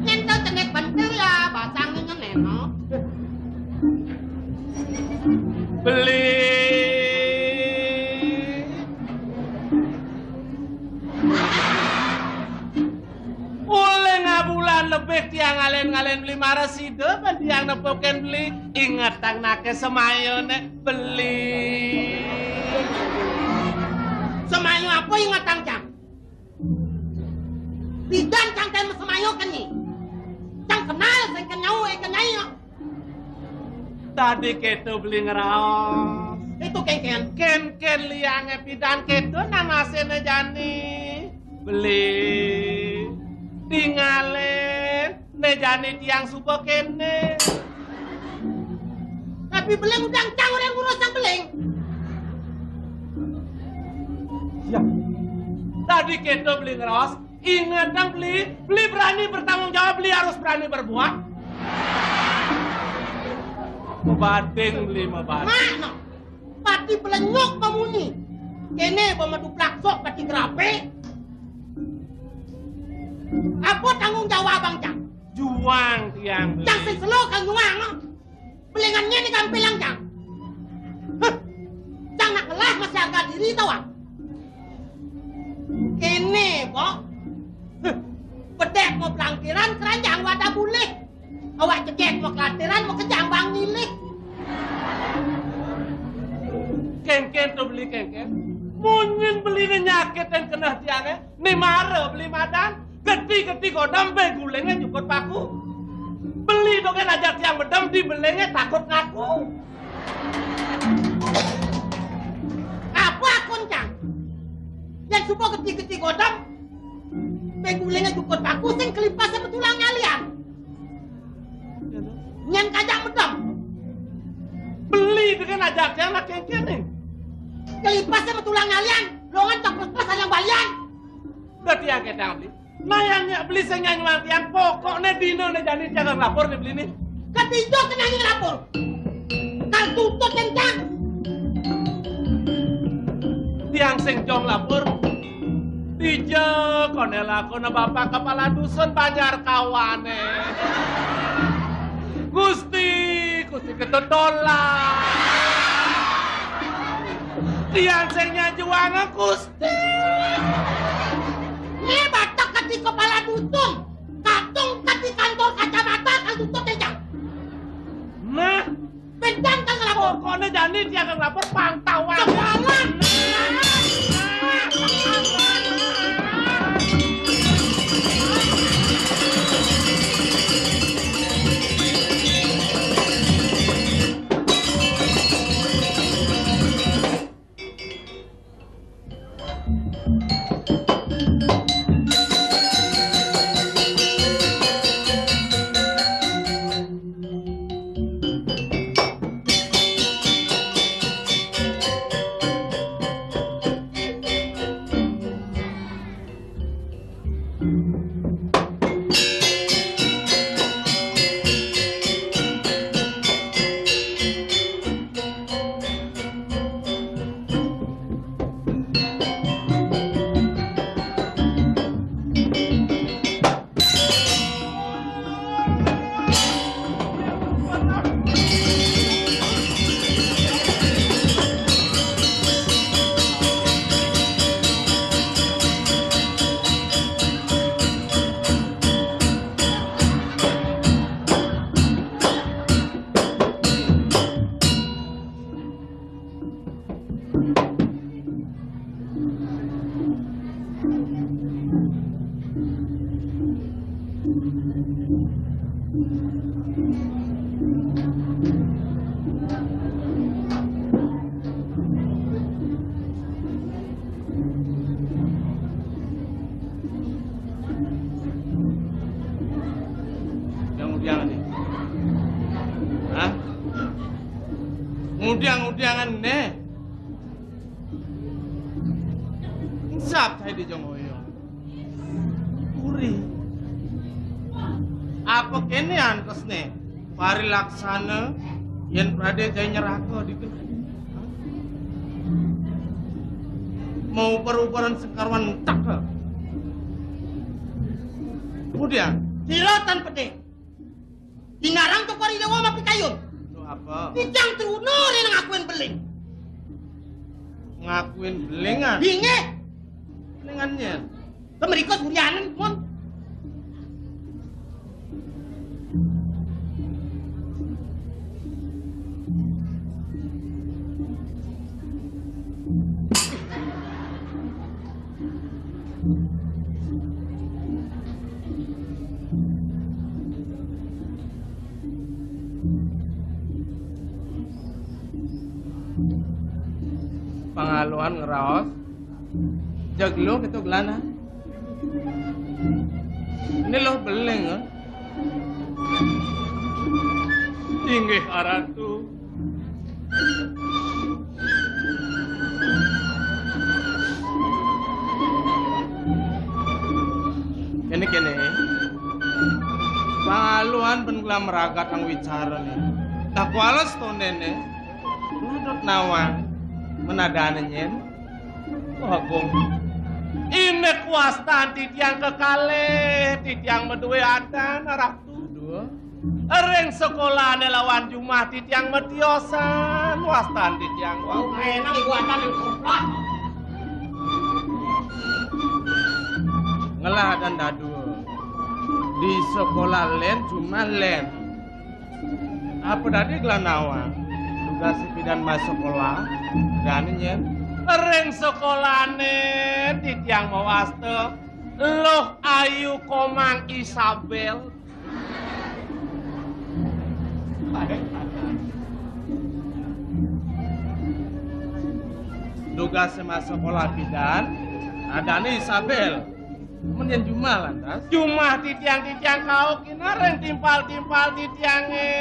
Nyentuh cenik bentul ya, basang ngenenot. Beli. Oleh ngabulan lebih tiang ngalen-ngalen beli mara sida, ban tiang nepukin beli. Ingetang nake semayone beli. Semayo apa ingetang, Cang? Pidan cang ten semayo keni. Cang kenal sing kenyau e kenyai. Tadi keto beli ngeraos. Itu kenken. Kenken liange pidan keto namasene jani. Beli. Tinggalin. Ne jani tiang suba kene. Tapi beling udah cang orang ngurus sang beling. Ya. Tadi keto beli ngeraos, inget dong beli, beli berani bertanggung jawab, beli harus berani berbuat. Mebading beli mebading. Mak, no. Pati belenyok pemunyi. Kene ba meduplak sok pati gerape. Apa tanggung jawab bang cang? Juang tiang beli. Cang sing selo kang juang, no. Belingannya ni kampilang, Cang. Heh. Cang nak ngelah masih harga diri tau, ah. Kene, Bok. Heh. Bedek mau pelangkiran, keranjang wadah bulih. Awak cekek mau kelatiran, mau kejang bang milih. Kenken tu beli kenken. Munyin beli ni nyakit dan kena tiang, eh. Ni mara beli madan. Geti-geti godam be gulenge nyukut paku. Beli dogen ajak tiang bedem di belenge takut ngaku. Apa akun, Cang? Yang suba geti-geti godam be gulenge nyukut paku sing kelipas sama tulang ngalian. Nyen kajak bedem. Beli dogen ajak tiang nak kengkene. Kelipas sama tulang ngalian, longan tak pas sayang balian. Geti aketang beli. Nah, yang nyak beli sing nyanyi matian, pokokne dina ne jani tiang lapor ne beli ni. Ketiga kena nyanyi lapor. Kang tutut kencang. Tiang sing jong lapor. Dija kone lakone bapak kepala dusun Banjar Kawane. Gusti, Gusti Ketut Dola. Tiang sing nyajuang Gusti. Ni batak kati kepala dusun, katung kati kantor kacamata, kan tutup dejang. Nah, bencang kan lapor. Pokoknya jani tiang lapor pantauan. Kepalan. Udiang-udiang nih. Hah? Udiang-udiangan nih. Sap saya di Jonghoyo. Uri. Apa kene antes nih? Parilaksana yen prade jai nyeraka di kene. Mau per-uperan sengkarwan entek. Kemudian, sira tan pedhe. Dinarang to pari dewa mapikayun. Lho apa? Titiang truna rene ngakuin beling. Ngakuin belingan? Inggih. Belingan nyen? Kemriko suryanen pun. Pangaloan ngraos. Jaglo keto gelana. Ini loh beling, eh. Inggih, Aratu. Kene-kene. Pangaluan ben kula meragat kang wicara ne. Tak kuales tondene. Ngadot nawang. Menadane nyen. Wah, Agung. Inek wastan titiang kekalih, titiang maduwe adan, Ratu. Dua. Ring sekolahane lawan jumah titiang matiosan, wastan titiang wau. Enak iku adan yang koplak. Ngelah adan dadua. Di sekolah len, jumah len. Apa dadi gelah nawang? Tugas pidan mas sekolah, dadi nyen. Ring sekolahane titiang mawasta Luh Ayu Komang Isabel. Tugas mas sekolah pidan, adane Isabel. Men yen jumah lantas? Jumah titiang-titiang kaukin areng timpal-timpal titiange.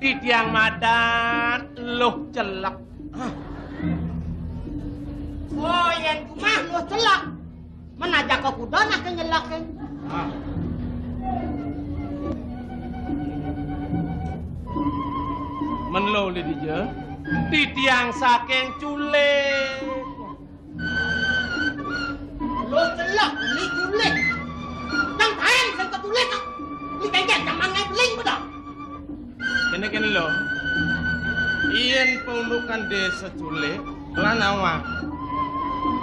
Titiang madan Luh Celek. Hah? Oh, yen jumah Luh Celek. Men ajaka kuda nah ke nyelek, eh. Ah. Men lo uli dija? Titiang saking Culik. Luh Celek, uli Culik. Nang taen sing ketulis kok. Uli kengken nang mangai beling bedo. Kene-kene lo. Yen paundukan desa Culik, lan awang.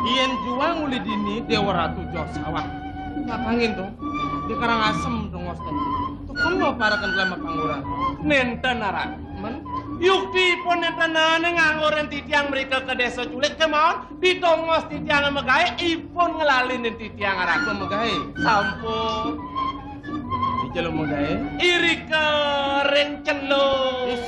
Yen juang uli dini Dewa Ratu Jor Sawah. Kakangin to. Di Karangasem to ngos to. To kembe pareken kelama pangguran. Nenten aran. Men. Yuktipun nentenane nganggo ren titiang mrika ke desa Culik kemawon. Ditongos titiang megae ipun ngelalinin titiang aran. Apa megae? Sampun. Di celo megae? Irika ring celo. Is.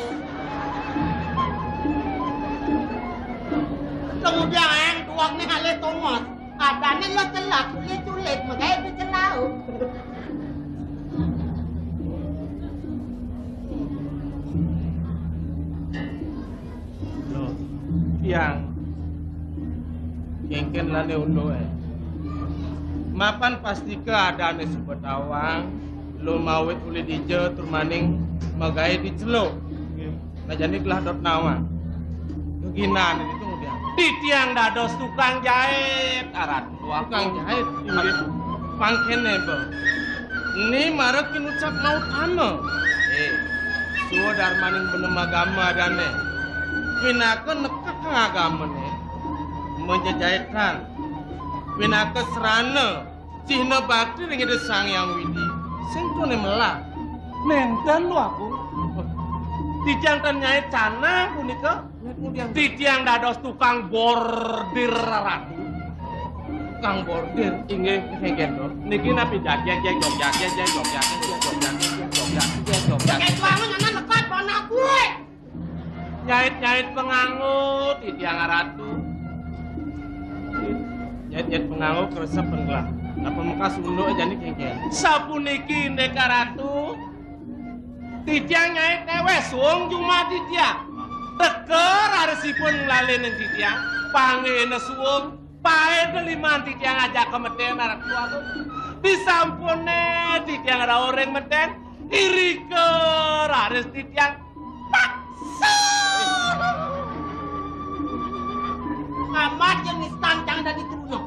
Kemudian tuang nih alih tongos. Adane lo celak, culik-culik, megae dicelau. Lo, tiang. Kengken lane ulo, eh. Mapan pastika adane subetawang, lo mawit uli dija turmaning megae diceluk. Nah, jani gelah dot nawang. Keginan itu kemudian. Titiang dados tukang jahit, aran. Tukang jahit, inggih. Pangkene, Bang. Ni mara kinucap mautama. Eh, suwa darmaning benem agama adane. Pinaka nekek agamane. Menjejahitan. Pinaka serana. Cihna bakti ring Ida Sang Hyang Widi. Sing tone melah. Nenten lo aku. Titiang tan nyai canang punika. Titiang dados tukang bordir, Ratu. Tukang bordir? Inggih, kengken to. Niki napi jajek, jek, jok, jajek, jek, jok, jajek, jek, jok, jajek, jek, jok, Kayak tuangan anak lekat anak gue. Nyait-nyait panganggo titiang Ratu. Nyait-nyait panganggo kresep penggelah. Napa mekas unduk jani kengken. Sapuniki Ndeka Ratu. Titiang nyait tewes wong jumah titiang. Teka rarisipun nglalinin titiang. Panggena suwung. Pae deliman titiang ajak ke meten Ratu Agung. Disampune titiang rauh ring meten. Irika raris titiang paksa. Amat yang nistan cang dadi truna.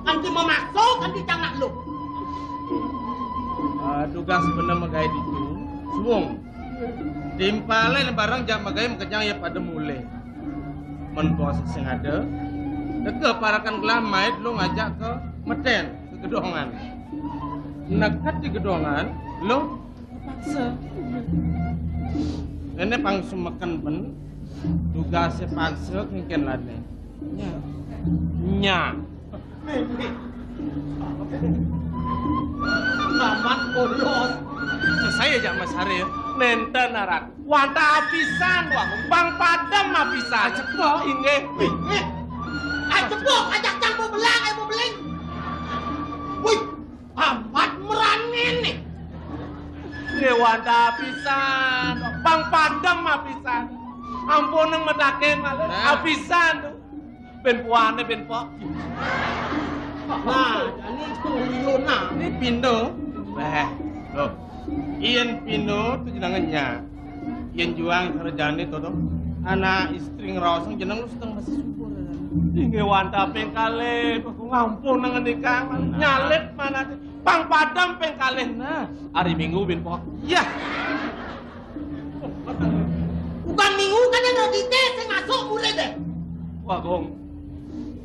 Kanti memaksa, kanti cang nak lu. Ah, tugas bener magae ditu. Suwung. Timpale bareng jak magae makejang ya pada mulih. Men kuasa sing ada. Teka parakan gelah mait lu ngajak ke meten, ke gedongan. Neket di gedongan, lu paksa. Ini pang sumeken ben. Tugasnya paksa kengken lade. Nya. Nya. Mamat bolos. Selesai ya, Mas Hari ya. Nenten aran. Wantah apisan, wah, bang padem apisan. Acepok. Inggih. Wih, eh. Acepok, ajak cang mau belang, ayo mau beling. Wih, amat merani nih. Nggih wantah apisan, bang padem apisan. Ampun nang metaken malah. Nah. Apisan tuh. Ben puane, ben pok. Nah, jani itu liuna. Ini pindo. Beh, loh. Yen pindo tuh jenenge nya. Yen juang sarjane to, to. Anak istri ngraosang jeneng lu seteng masih syukur. Inggih wantah ping kalih, ngampun nang ngenikang. Nah. Nyalit mana tuh? Pang padem ping kalih. Nah, hari Minggu ben pok. Iya. Bukan Minggu kan yang mau dite sing masuk mulai deh. Wah, Gong.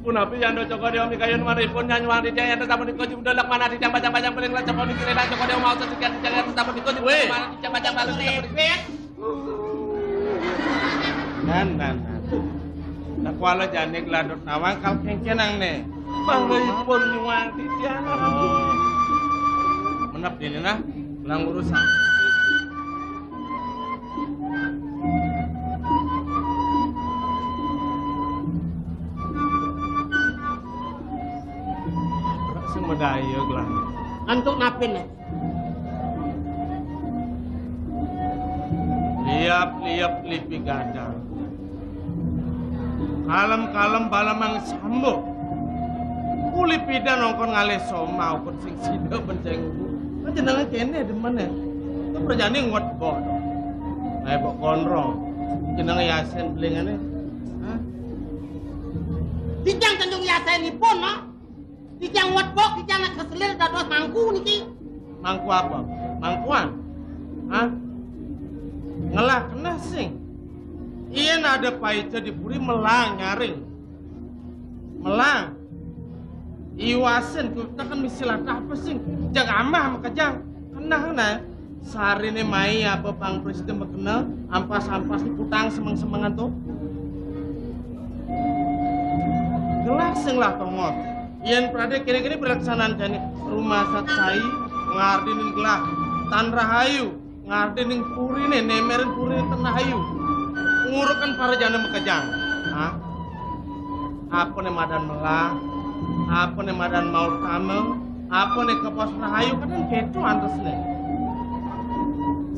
Punapi yanda Cokor Dewa mikayun maripun nyanyuan titiang yanda sapunika jumdelek manah titiang pacang-pacang paling lan sapunika lelang Cokor Dewa mau sesekian titiang yanda sapunika jumdelek manah titiang pacang paling lan sapunika. Nan, nan, nan. Nak kuala jani geladut nawang kal kengkenang ne. Manggaipun nyuang titiang. Oh. Menep dini nah, gelang urusan. Sing medaya gelah. Antuk napin ne? Liap-liap lipi gadang. Kalem-kalem balamang sambo. Uli pidan ongkon ngalih soma ukut sing sida benceng ubu. Kan jenenge kene demen ya. Itu perjane ngot boh. Nah, bok konrong. Jenenge Yasin belingane. Hah? Titiang tentung Yasin ipun, no. Titiang ngot bok, titiang nak seselir dados mangku niki. Mangku apa? Mangkuan? Hah? Ngelah kena sing. Yen ada paica di puri melang nyaring. Melang. Iwasin tuh tekan misi latah apa sing? Jag amah makejang. Kena, kena. Sarine mai apa Bang Presiden makena ampas-ampas diputang semeng-semengan tuh. Gelah sing lah tongos. Yen prade kene-kene pelaksanaan jani rumah satsai ngardenin gelah tan rahayu, ngardenin purine, nemerin purine tan rahayu. Ngurukan para jana makejang. Hah? Apa ne madan melah? Apa ne madan mautama? Apa ne kepos rahayu? Kadang keto antesne.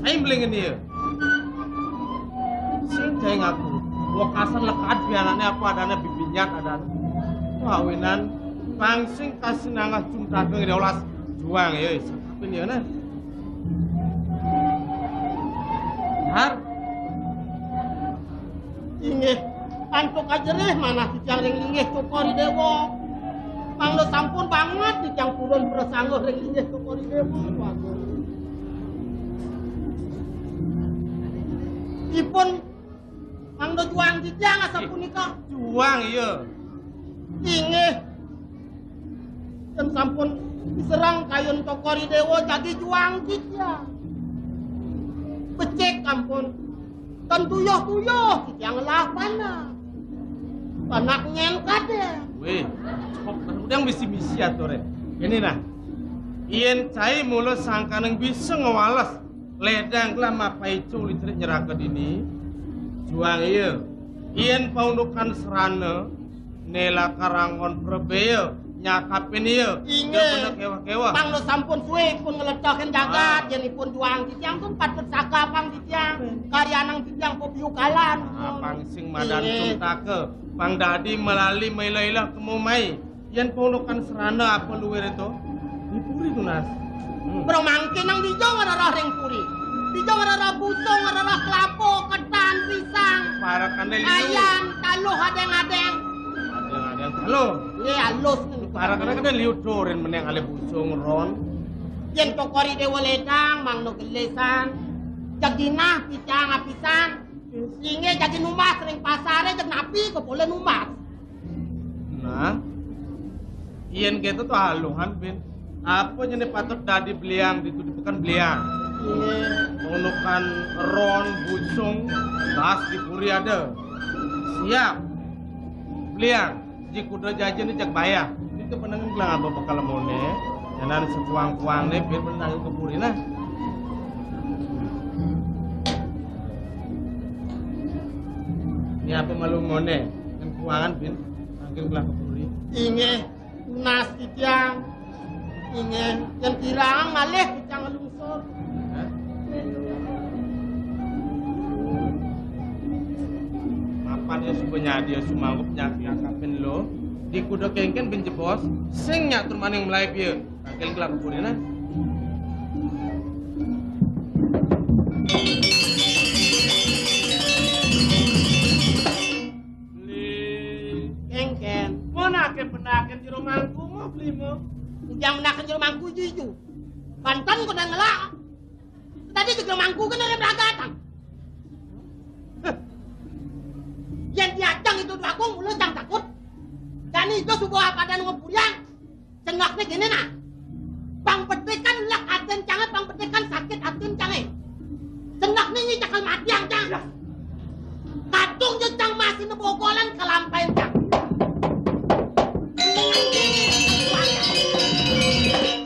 Saya beli ngene ya. Sing cai ngaku. Wekasan lekat pianane apa adane bibinyat adane. Kawinan pang sing kasinangah jumtageng diolas juang ya. Sakapin ya nah. Har. Inggih, antuk ajerih manah titiang ring linggih Cokor I Dewa. Mangda sampun banget titiang purun prasangguh ring linggih Cokor I Dewa. Waduh. Ipun mangda juang titiang asapunika. Juang, iya. Inggih. Yen sampun diserang kayun Cokor I Dewa jagi juang titiang. Becik ampun. Ten tuyuh-tuyuh titiang ngelah panah. Panak nyen kadek. Weh, kok udang misi-misi ature. Ini nah. Yen cai mula sangkaning bisa ngewales. Ledang lah mapaicu licrik nyeraka dini. Juang iya. Yen paundukan serana, nela karangon prebea, nyakapin iya. Inggih. Dia bener kewah-kewah. Pang lo sampun suwe pun ngeletokin jagat, Ah. yen ipun juang titiang pun patut saka pang titiang. Karyanang titiang pepiukalan. Ah, pang sing madan Inggih. Sumtaka. Pang dadi melali mailah-ilah kemo mai. Yen pondokan serana apa luwih to? Di puri tunas. Hmm. Bro mangkin nang dija ngrereh ring puri. Dija ngrereh busung, ngrereh kelapa, ketan, pisang. Parakane liu. Ayam, taluh adeng-adeng. Adeng-adeng taluh. Nggih, alus nih. Parakane kene liu doren meneng ale busung ron. Yen tokori dewa ledang, mangno gelisan. Jaginah pisang apisan. Singe jagi numbas ring pasare, jeg napi kok boleh numbas. Nah, yen gitu to aluhan, Bin. Apa jane patut dadi beliang ditu di peken beliang? Iya. Unukan ron, busung, bas di puri ada. Siap. Beliang, ji kuda jajan ni jak bayah. Ini kepenangan gelang apa bakal mone. Jangan sekuang-kuang nih, Bin, menang ke puri nah. Ini apa malu mone? Kan kuangan, Bin. Mangkin gelang ke puri. Inggih, tunas titiang. Inggih, yen kirang malih titiang ngelungsur. Hah? Mapan ya suba nyadi ya sumanggup nyak nyakapin lo. Di kuda kengken bin jebos, sing nyak tur maning melai pia. Tangkil gelang ke puri nah. Beli. Kengken. Mau nake penaken jero mangku mau beli mau. Ujang menaken jero mangku ijo-ijo. Banten kok nang ngelak. Tadi jero mangku kan ada beragatan. Heh. Yen diajang itu dua kong, mula jang takut. Dan itu subuh apa dan ngepuriang. Cenokne kene nah. Pang petikan lek aten cange, pang petikan sakit aten cange. Cenokne nyi cakal mati ang cang. Kadung je cang masih nebogolan kelampain cang.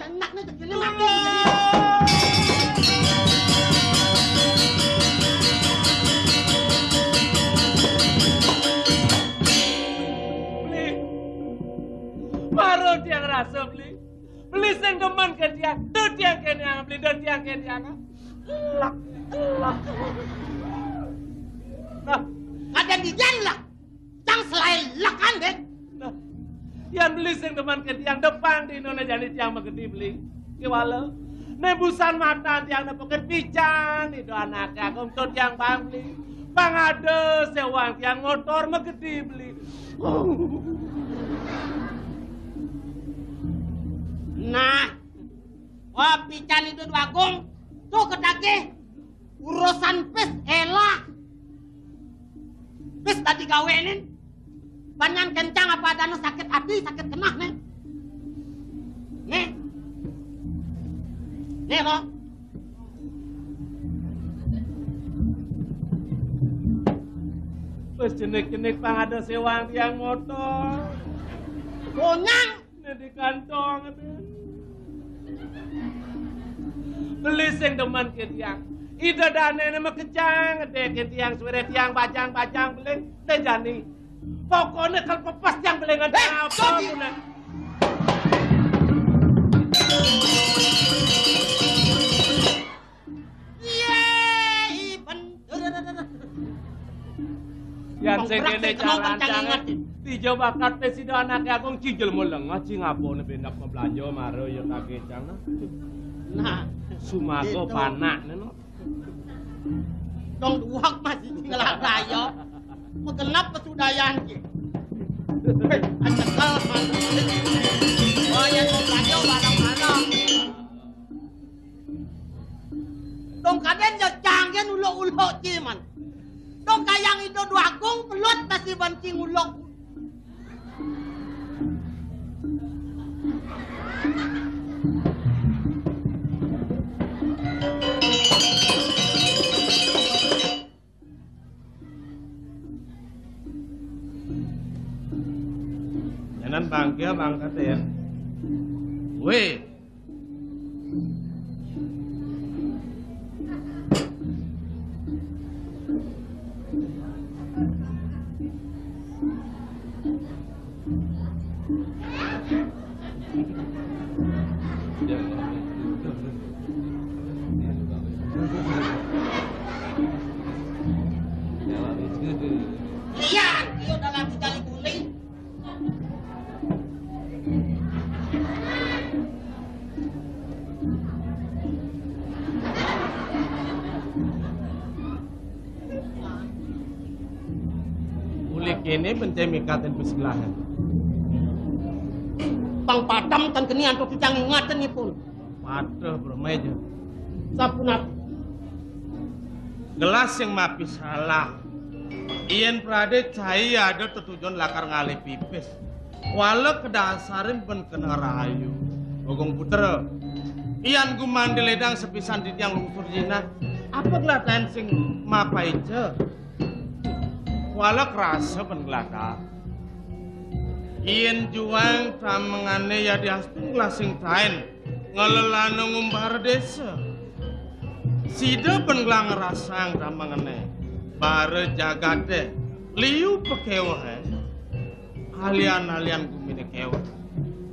Cenokne kene mati. Beli. Baru tiang rasa beli. Beli sing demen ke tiang. Tu tiang kene ang beli, tu tiang kene ang. Elak, elak. Nah, ada di dia lah. Cang selain lekan deh. Nah, yang beli sing demen ke tiang depan di nona jani tiang magedi beli. Kewala. Ne busan mata tiang ne peken pican itu anak aku untuk tiang bang beli. Pang ada sewang tiang motor magedi beli. Nah, wah pican itu dua kong. Tuh ketagih. Urusan pis elah. Pis tadi gawenin. Banyan kencang apa adanya sakit hati, sakit kenah nih. Nih. Nih kok. Wis jenik-jenik pang ada sewang tiang motor. Gonyang. Nek di kantong, Ben. Beli sing demen ke tiang. Ida dane ne makejang, de ke tiang suwere tiang bajang-bajang beli. Te jani. Pokoknya kalau pepes tiang beli ngan Eh, apa Soji. Pun, eh. Iya, iben. Yan sing kene carane. Tija bakat pe sida anake agung cing jelema lengah cing apone bendak mablanja mara ya kagecang. Nah, sumaga itu. Panakne no. Dong duwak masih ngelak daya. Megenap pesudayan ki. Hei, acekel. Oh ya, mablanja bareng-bareng. Dong kaden ya canggen uluk-uluk ciman. Dong kayang itu dua kong pelut masih banting uluk. Nyanan bangke bangkate ya. Weh. Iya, iya dalam sekali kuning. Uli kéné bencé mikatin pis gelahan. Pang padem ten keni antuk titiang ingatin ipun. Waduh, Bro Meja. Sapunapi? Gelah sing mapi salah. Yén pradé cai ada tetujon lakar ngalih pipis. Wala kedasarin ben kena rayu. Bagong Putra. Yan gumanti ledang sepisan titiang lungsur jinah. Apa gelatahin sing mapaica? Wala krasa ben geladah. Yén juang tamengané yadiastun gelah sing taén ngelelana ngumbara désa. Sida ben gelah ngrasang tamengané. Bara jagaté liu pakéwehé. Alian-alian guminé kéweh.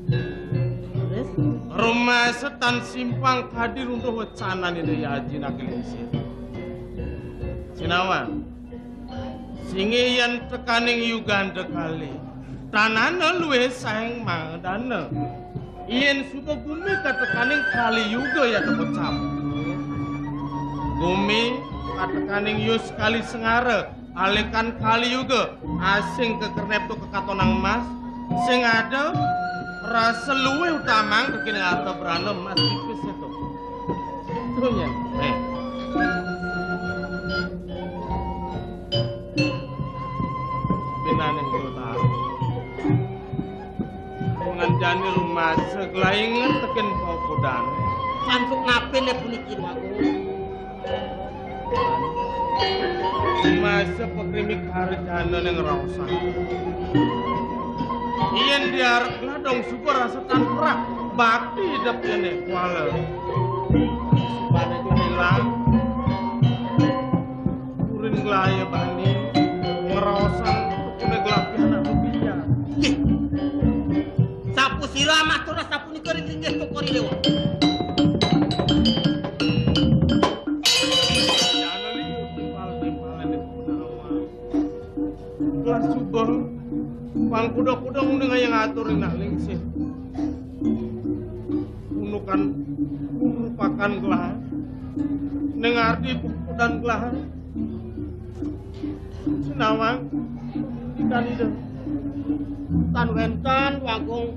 Terus? Rumasa tan simpang kadi runtuh wecanané Ida Aji Nagelingsir. Sinawang. Singih yén tekaning yuganda kalih, tanana luwih saéng mangadana. Yén suba gumi katekaning kali yuga ya tekocap. Gumi katekaning yus kali sengara, alikan kali yuga, asing kekernep tu kekatonang emas, sing ada rasa luwih utamang tekene harta brana emas tipis itu. Tuh, ya. Eh. Binaning kota. Nganjani rumasa gelaingan teken paukudan. Pansuk nape ne puniki, Agung? Masa pekrimik harjana ning raosan. Yen diarep gladong suba rasa tan perah bakti idep kene kuala. Subane ilang. Kurin glaya bani ngraosan tekune gelapian aku pian. Nggih. Sapu sira matur sapunika ring linggih Cokor I Dewa. Jana liu timpal-timpale Punawa. Kelas subeng pangkuda-kuda ngunding ayang atur ring nak lingsir. Unukan urupakan gelahan. Ning arti pukudan gelahan. Sinawang, ikan ida. Tan wenten, Agung.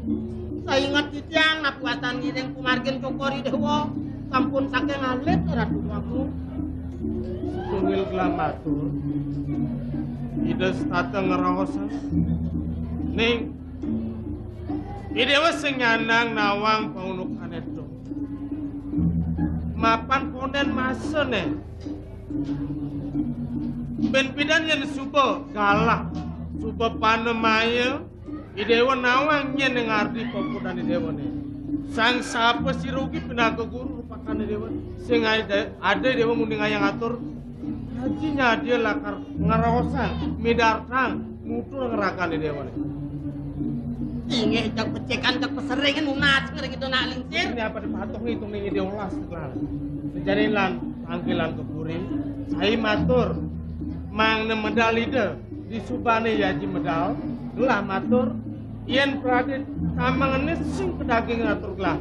Sainget titiang napuatan ngiring kumargin Cokor I Dewa. Sampun saking alit, Ratu Agung. Sungil gelah matur. Ida setata ngraosan. Ning, I Dewa sing nyandang nawang paundukan itu. Mapan konden masane. Ben pidan yen suba galah, suba panemaya, I Dewa nawang yen ngardi papudan I Dewane. Sang sapa sirugi pinaka guru rupakane Dewa. Sing ada, ada Dewa munding ayang atur. Haji nyadia lakar ngraosan, midartang, nutur ngeragane Dewane. Inggih, cak pecekan, cak pesering, nunas, ngering itu nak lingsir. Ini apa dipatuh ngitung ning Dewa las, Tukang. Sejane lan panggilan ke puri, sai matur, mangda medal ida, di subane yaji medal, gelah matur, yen pradit tamangane sing kedaging atur gelah.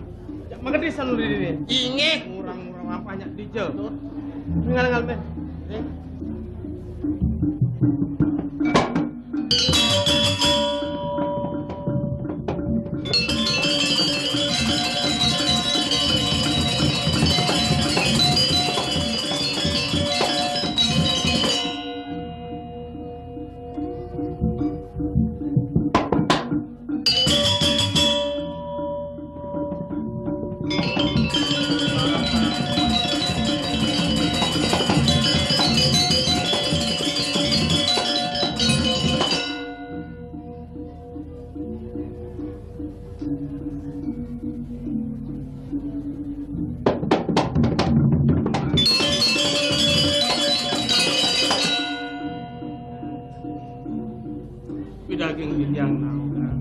Jak magedi sanu didine. Inggih. Ngurang-ngurang apa nyak dija. Betul. Ngal-ngal meh. Eh. Pidaging titiang nangkang.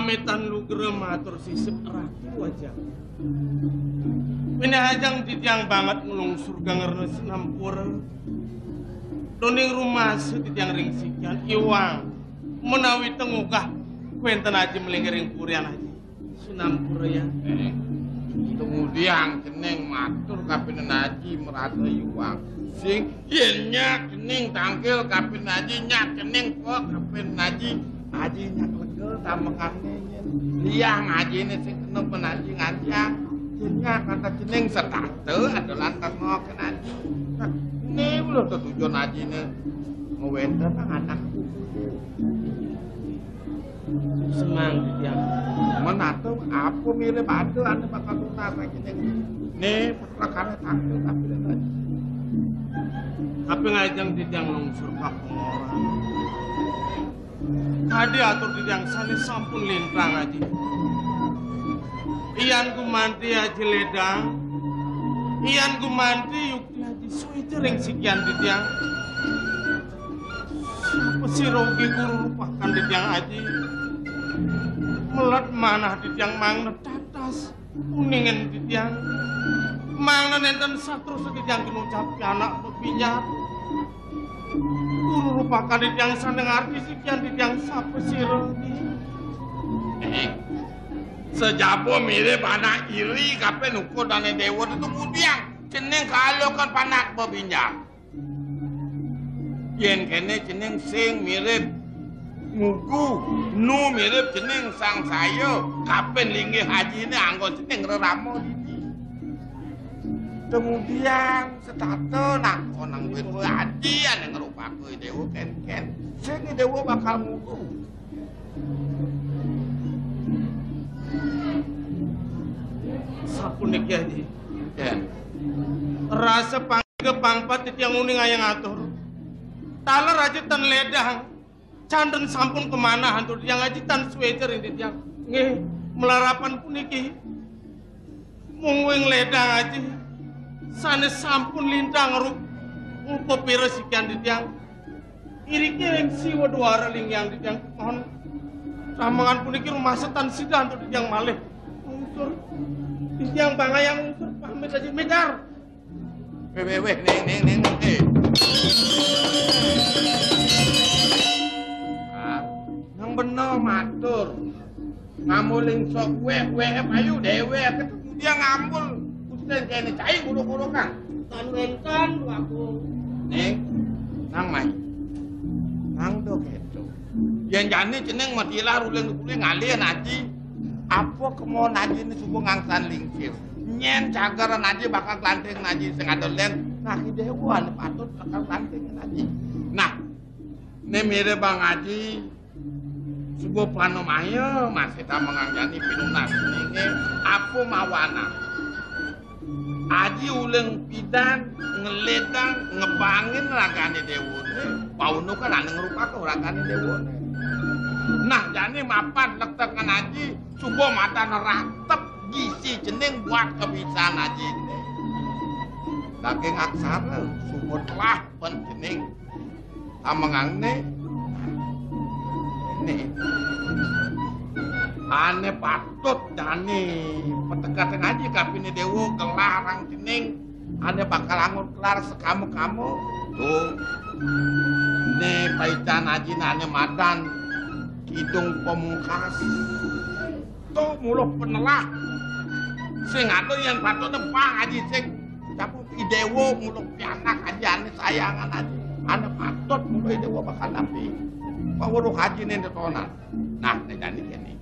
Pamitan lugra matur sisip Ratu Ajeng. Minahajeng titiang banget nglungsur geng rena sinampura. Doning rumasa titiang ring sikian iwang menawi tengugah wenten aji melinggiring purian aji. Sinampura ya. Eh, kemudian cening matur kapining aji merasa iwang. Sing yen nyak cening tangkil kapining aji, nyak cening pok kapining aji. Aji nyak lega tamekane yen. Liang ajine sing kena penaji nganjang. Yen nyak kata cening setata adalah tengok aji. Nah, ini lho tetujon ajine. Ngewenten nang anak. Semang titiang. Menatu apa mirip ada ane bakal tunas lagi ning. Ne perkara takut tapi lagi. Tapi ngajeng titiang lungsur pakumoran. Tadi atur titiang sane sampun lintang aji. Iyan gumanti aji ledang. Iyan gumanti yukti aji suwita ring sikian titiang. Sapa sira ugi guru rupakan titiang aji. Melet manah titiang mangna tatas. Uningen titiang. Mangna nenten saterus titiang kinucap anak bebinjar. Guru rupakan titiang sane ngarti sikian titiang sapa sira. Eh, sejaba mirip anak iri kape nukur dane dewa itu mudiang. Cening kalokan panak bebinjar. Yen kene cening sing mirip ngugu, nu mirip cening sang saya, kapen linggih hajine anggo cening rerama dini. Kemudian setata nak onang duit kowe aji ane ngrupake dewa ken-ken. Sing dewa bakal ngugu. Sapuniki aji. Ya. Rasa pang Kepangpat titiang uning ayang atur. Taler aji tan ledang. Canten sampun kemanah antuk titiang aji tan suwecer ring titiang. Nggih, melarapan puniki. Mung wing ledang aji. Sane sampun lintang rup-, rupa pira sikian titiang. Iriki ring siwa duara lingyang titiang mohon. Samengan puniki rumasa tan sida antuk titiang malih. Lungsur. Titiang bangayang lungsur pamit aji medar. Weh, weh, weh, ning, ning, ning, ning. Eh. Ah, nang bener matur. Ngamuling sok weh, weh, payu dewek ketemu dia ngambul. Usten kene cai guru-guru kan. Tan wenten aku. Ning, nang mai. Nang do keto. Yen jani cening matilah ruling-ruling ngalih aji. Apa kemon aji ini subuh ngangsan lingkir. Nyen cagar aji bakal glanting aji sing ada len. Nah, ki dewa ane patut bakal glanting aji. Nah, ne mire bang aji subuh panomaya masih ta mengangjani pinunas ninge apa mawana. Aji uling pidan ngeledang ngebangin ragane dewane, pauno kan ane ngrupaka ragane dewane. Nah, jani mapan lektekan aji, suba matan ratep gisi cening buat kebisan aji. Daging aksara, suba telah pen cening. Amengangne. Nih. Ane patut dane petegas ngaji kapine dewa gelarang cening. Ane bakal angun kelar sekamu-kamu. Tuh. Ne paican aji ane madan Kidung Pamungkas. To muluh penelah. Sing ada yang patut nempang aji sing campur idewo muluh pianak aji ane sayangan aji. Ane patut muluh idewo bakal napi. Paweruh aji ne detonan. Nah, ne jani kene.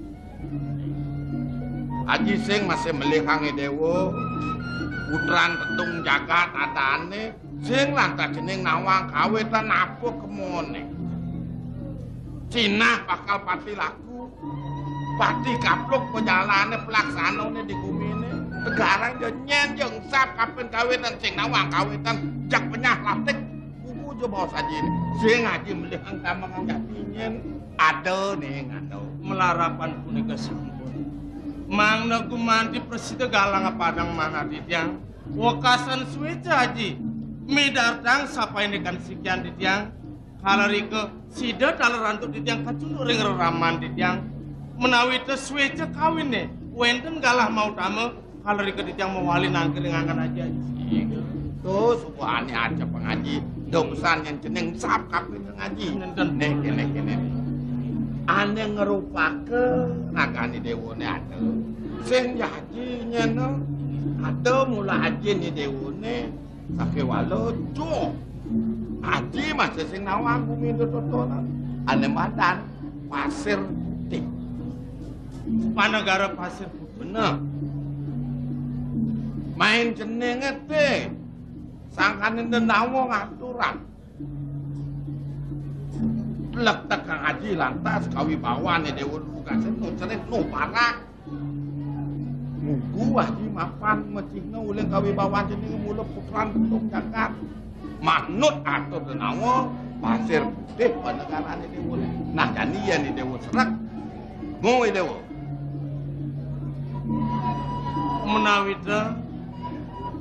Aji sing masih melihang idewo. Putran tetung jagat adane. Sing lantas cening nawang kawitan apa kemone. Cinah bakal pati laku. Pati kapluk pejalane pelaksanane di gumine. Tegarang ya nyen ya engsap kapen kawitan sing nawang kawitan jak penyah latik. Kuku aja bawa sajine. Sing aji melihang tamang jati nyen. Ada ning ada. Melarapan punika sampun. Mangda gumanti prasida galang padang manah titiang. Wekasan sueca aji. Midartang sapaine kan sikian titiang. Kalarika sida taler antuk titiang kacunduk ring reraman titiang. Menawi ta suéca kawiné, wénten galah mautama, kala rika titiang mawali nangkil ring anggan aji. Iya. Tuh, subuhané aja, Pak Ngaji. Ndak usah nyén cening sap kabéh ngaji. Nénten. Nih, kéné, kéné. Ané ngrupaka ragané déwané ada. Sing jaji nyén ada mula ajiné déwané. Sakéwala, jo. Aji masih sing nawang bumi totonan. Ané madan Pasir Putih. Panegara Pasir Putih. Bener. Main jenengé té. Sangkané denawa ngaturan. Lektek Kang Aji lantas kawibawané Déwa Lugasen nucerit nuparak. Mugu Aji mapan macihna uling kawibawan jenengé mula putran Gunung Jagat. Manut atur denawa, Pasir Putih panegarané Déwa. Nah, jani yén Déwa srek. Muwi Déwa. Menawi ta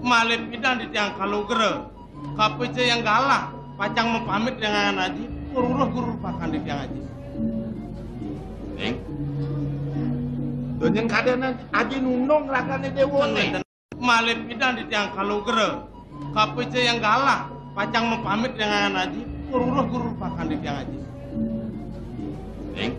malih pidan titiang kalugra. Kapica yang galah, pacang mapamit dengan aji, tur uruh guru pakan titiang aji. Ning. Tuh nyén kadéna aji nundung ragané déwané. Malih pidan titiang kalugra. Kapica yang galah, pacang mapamit dengan aji, tur uruh guru pakan titiang aji. Ning.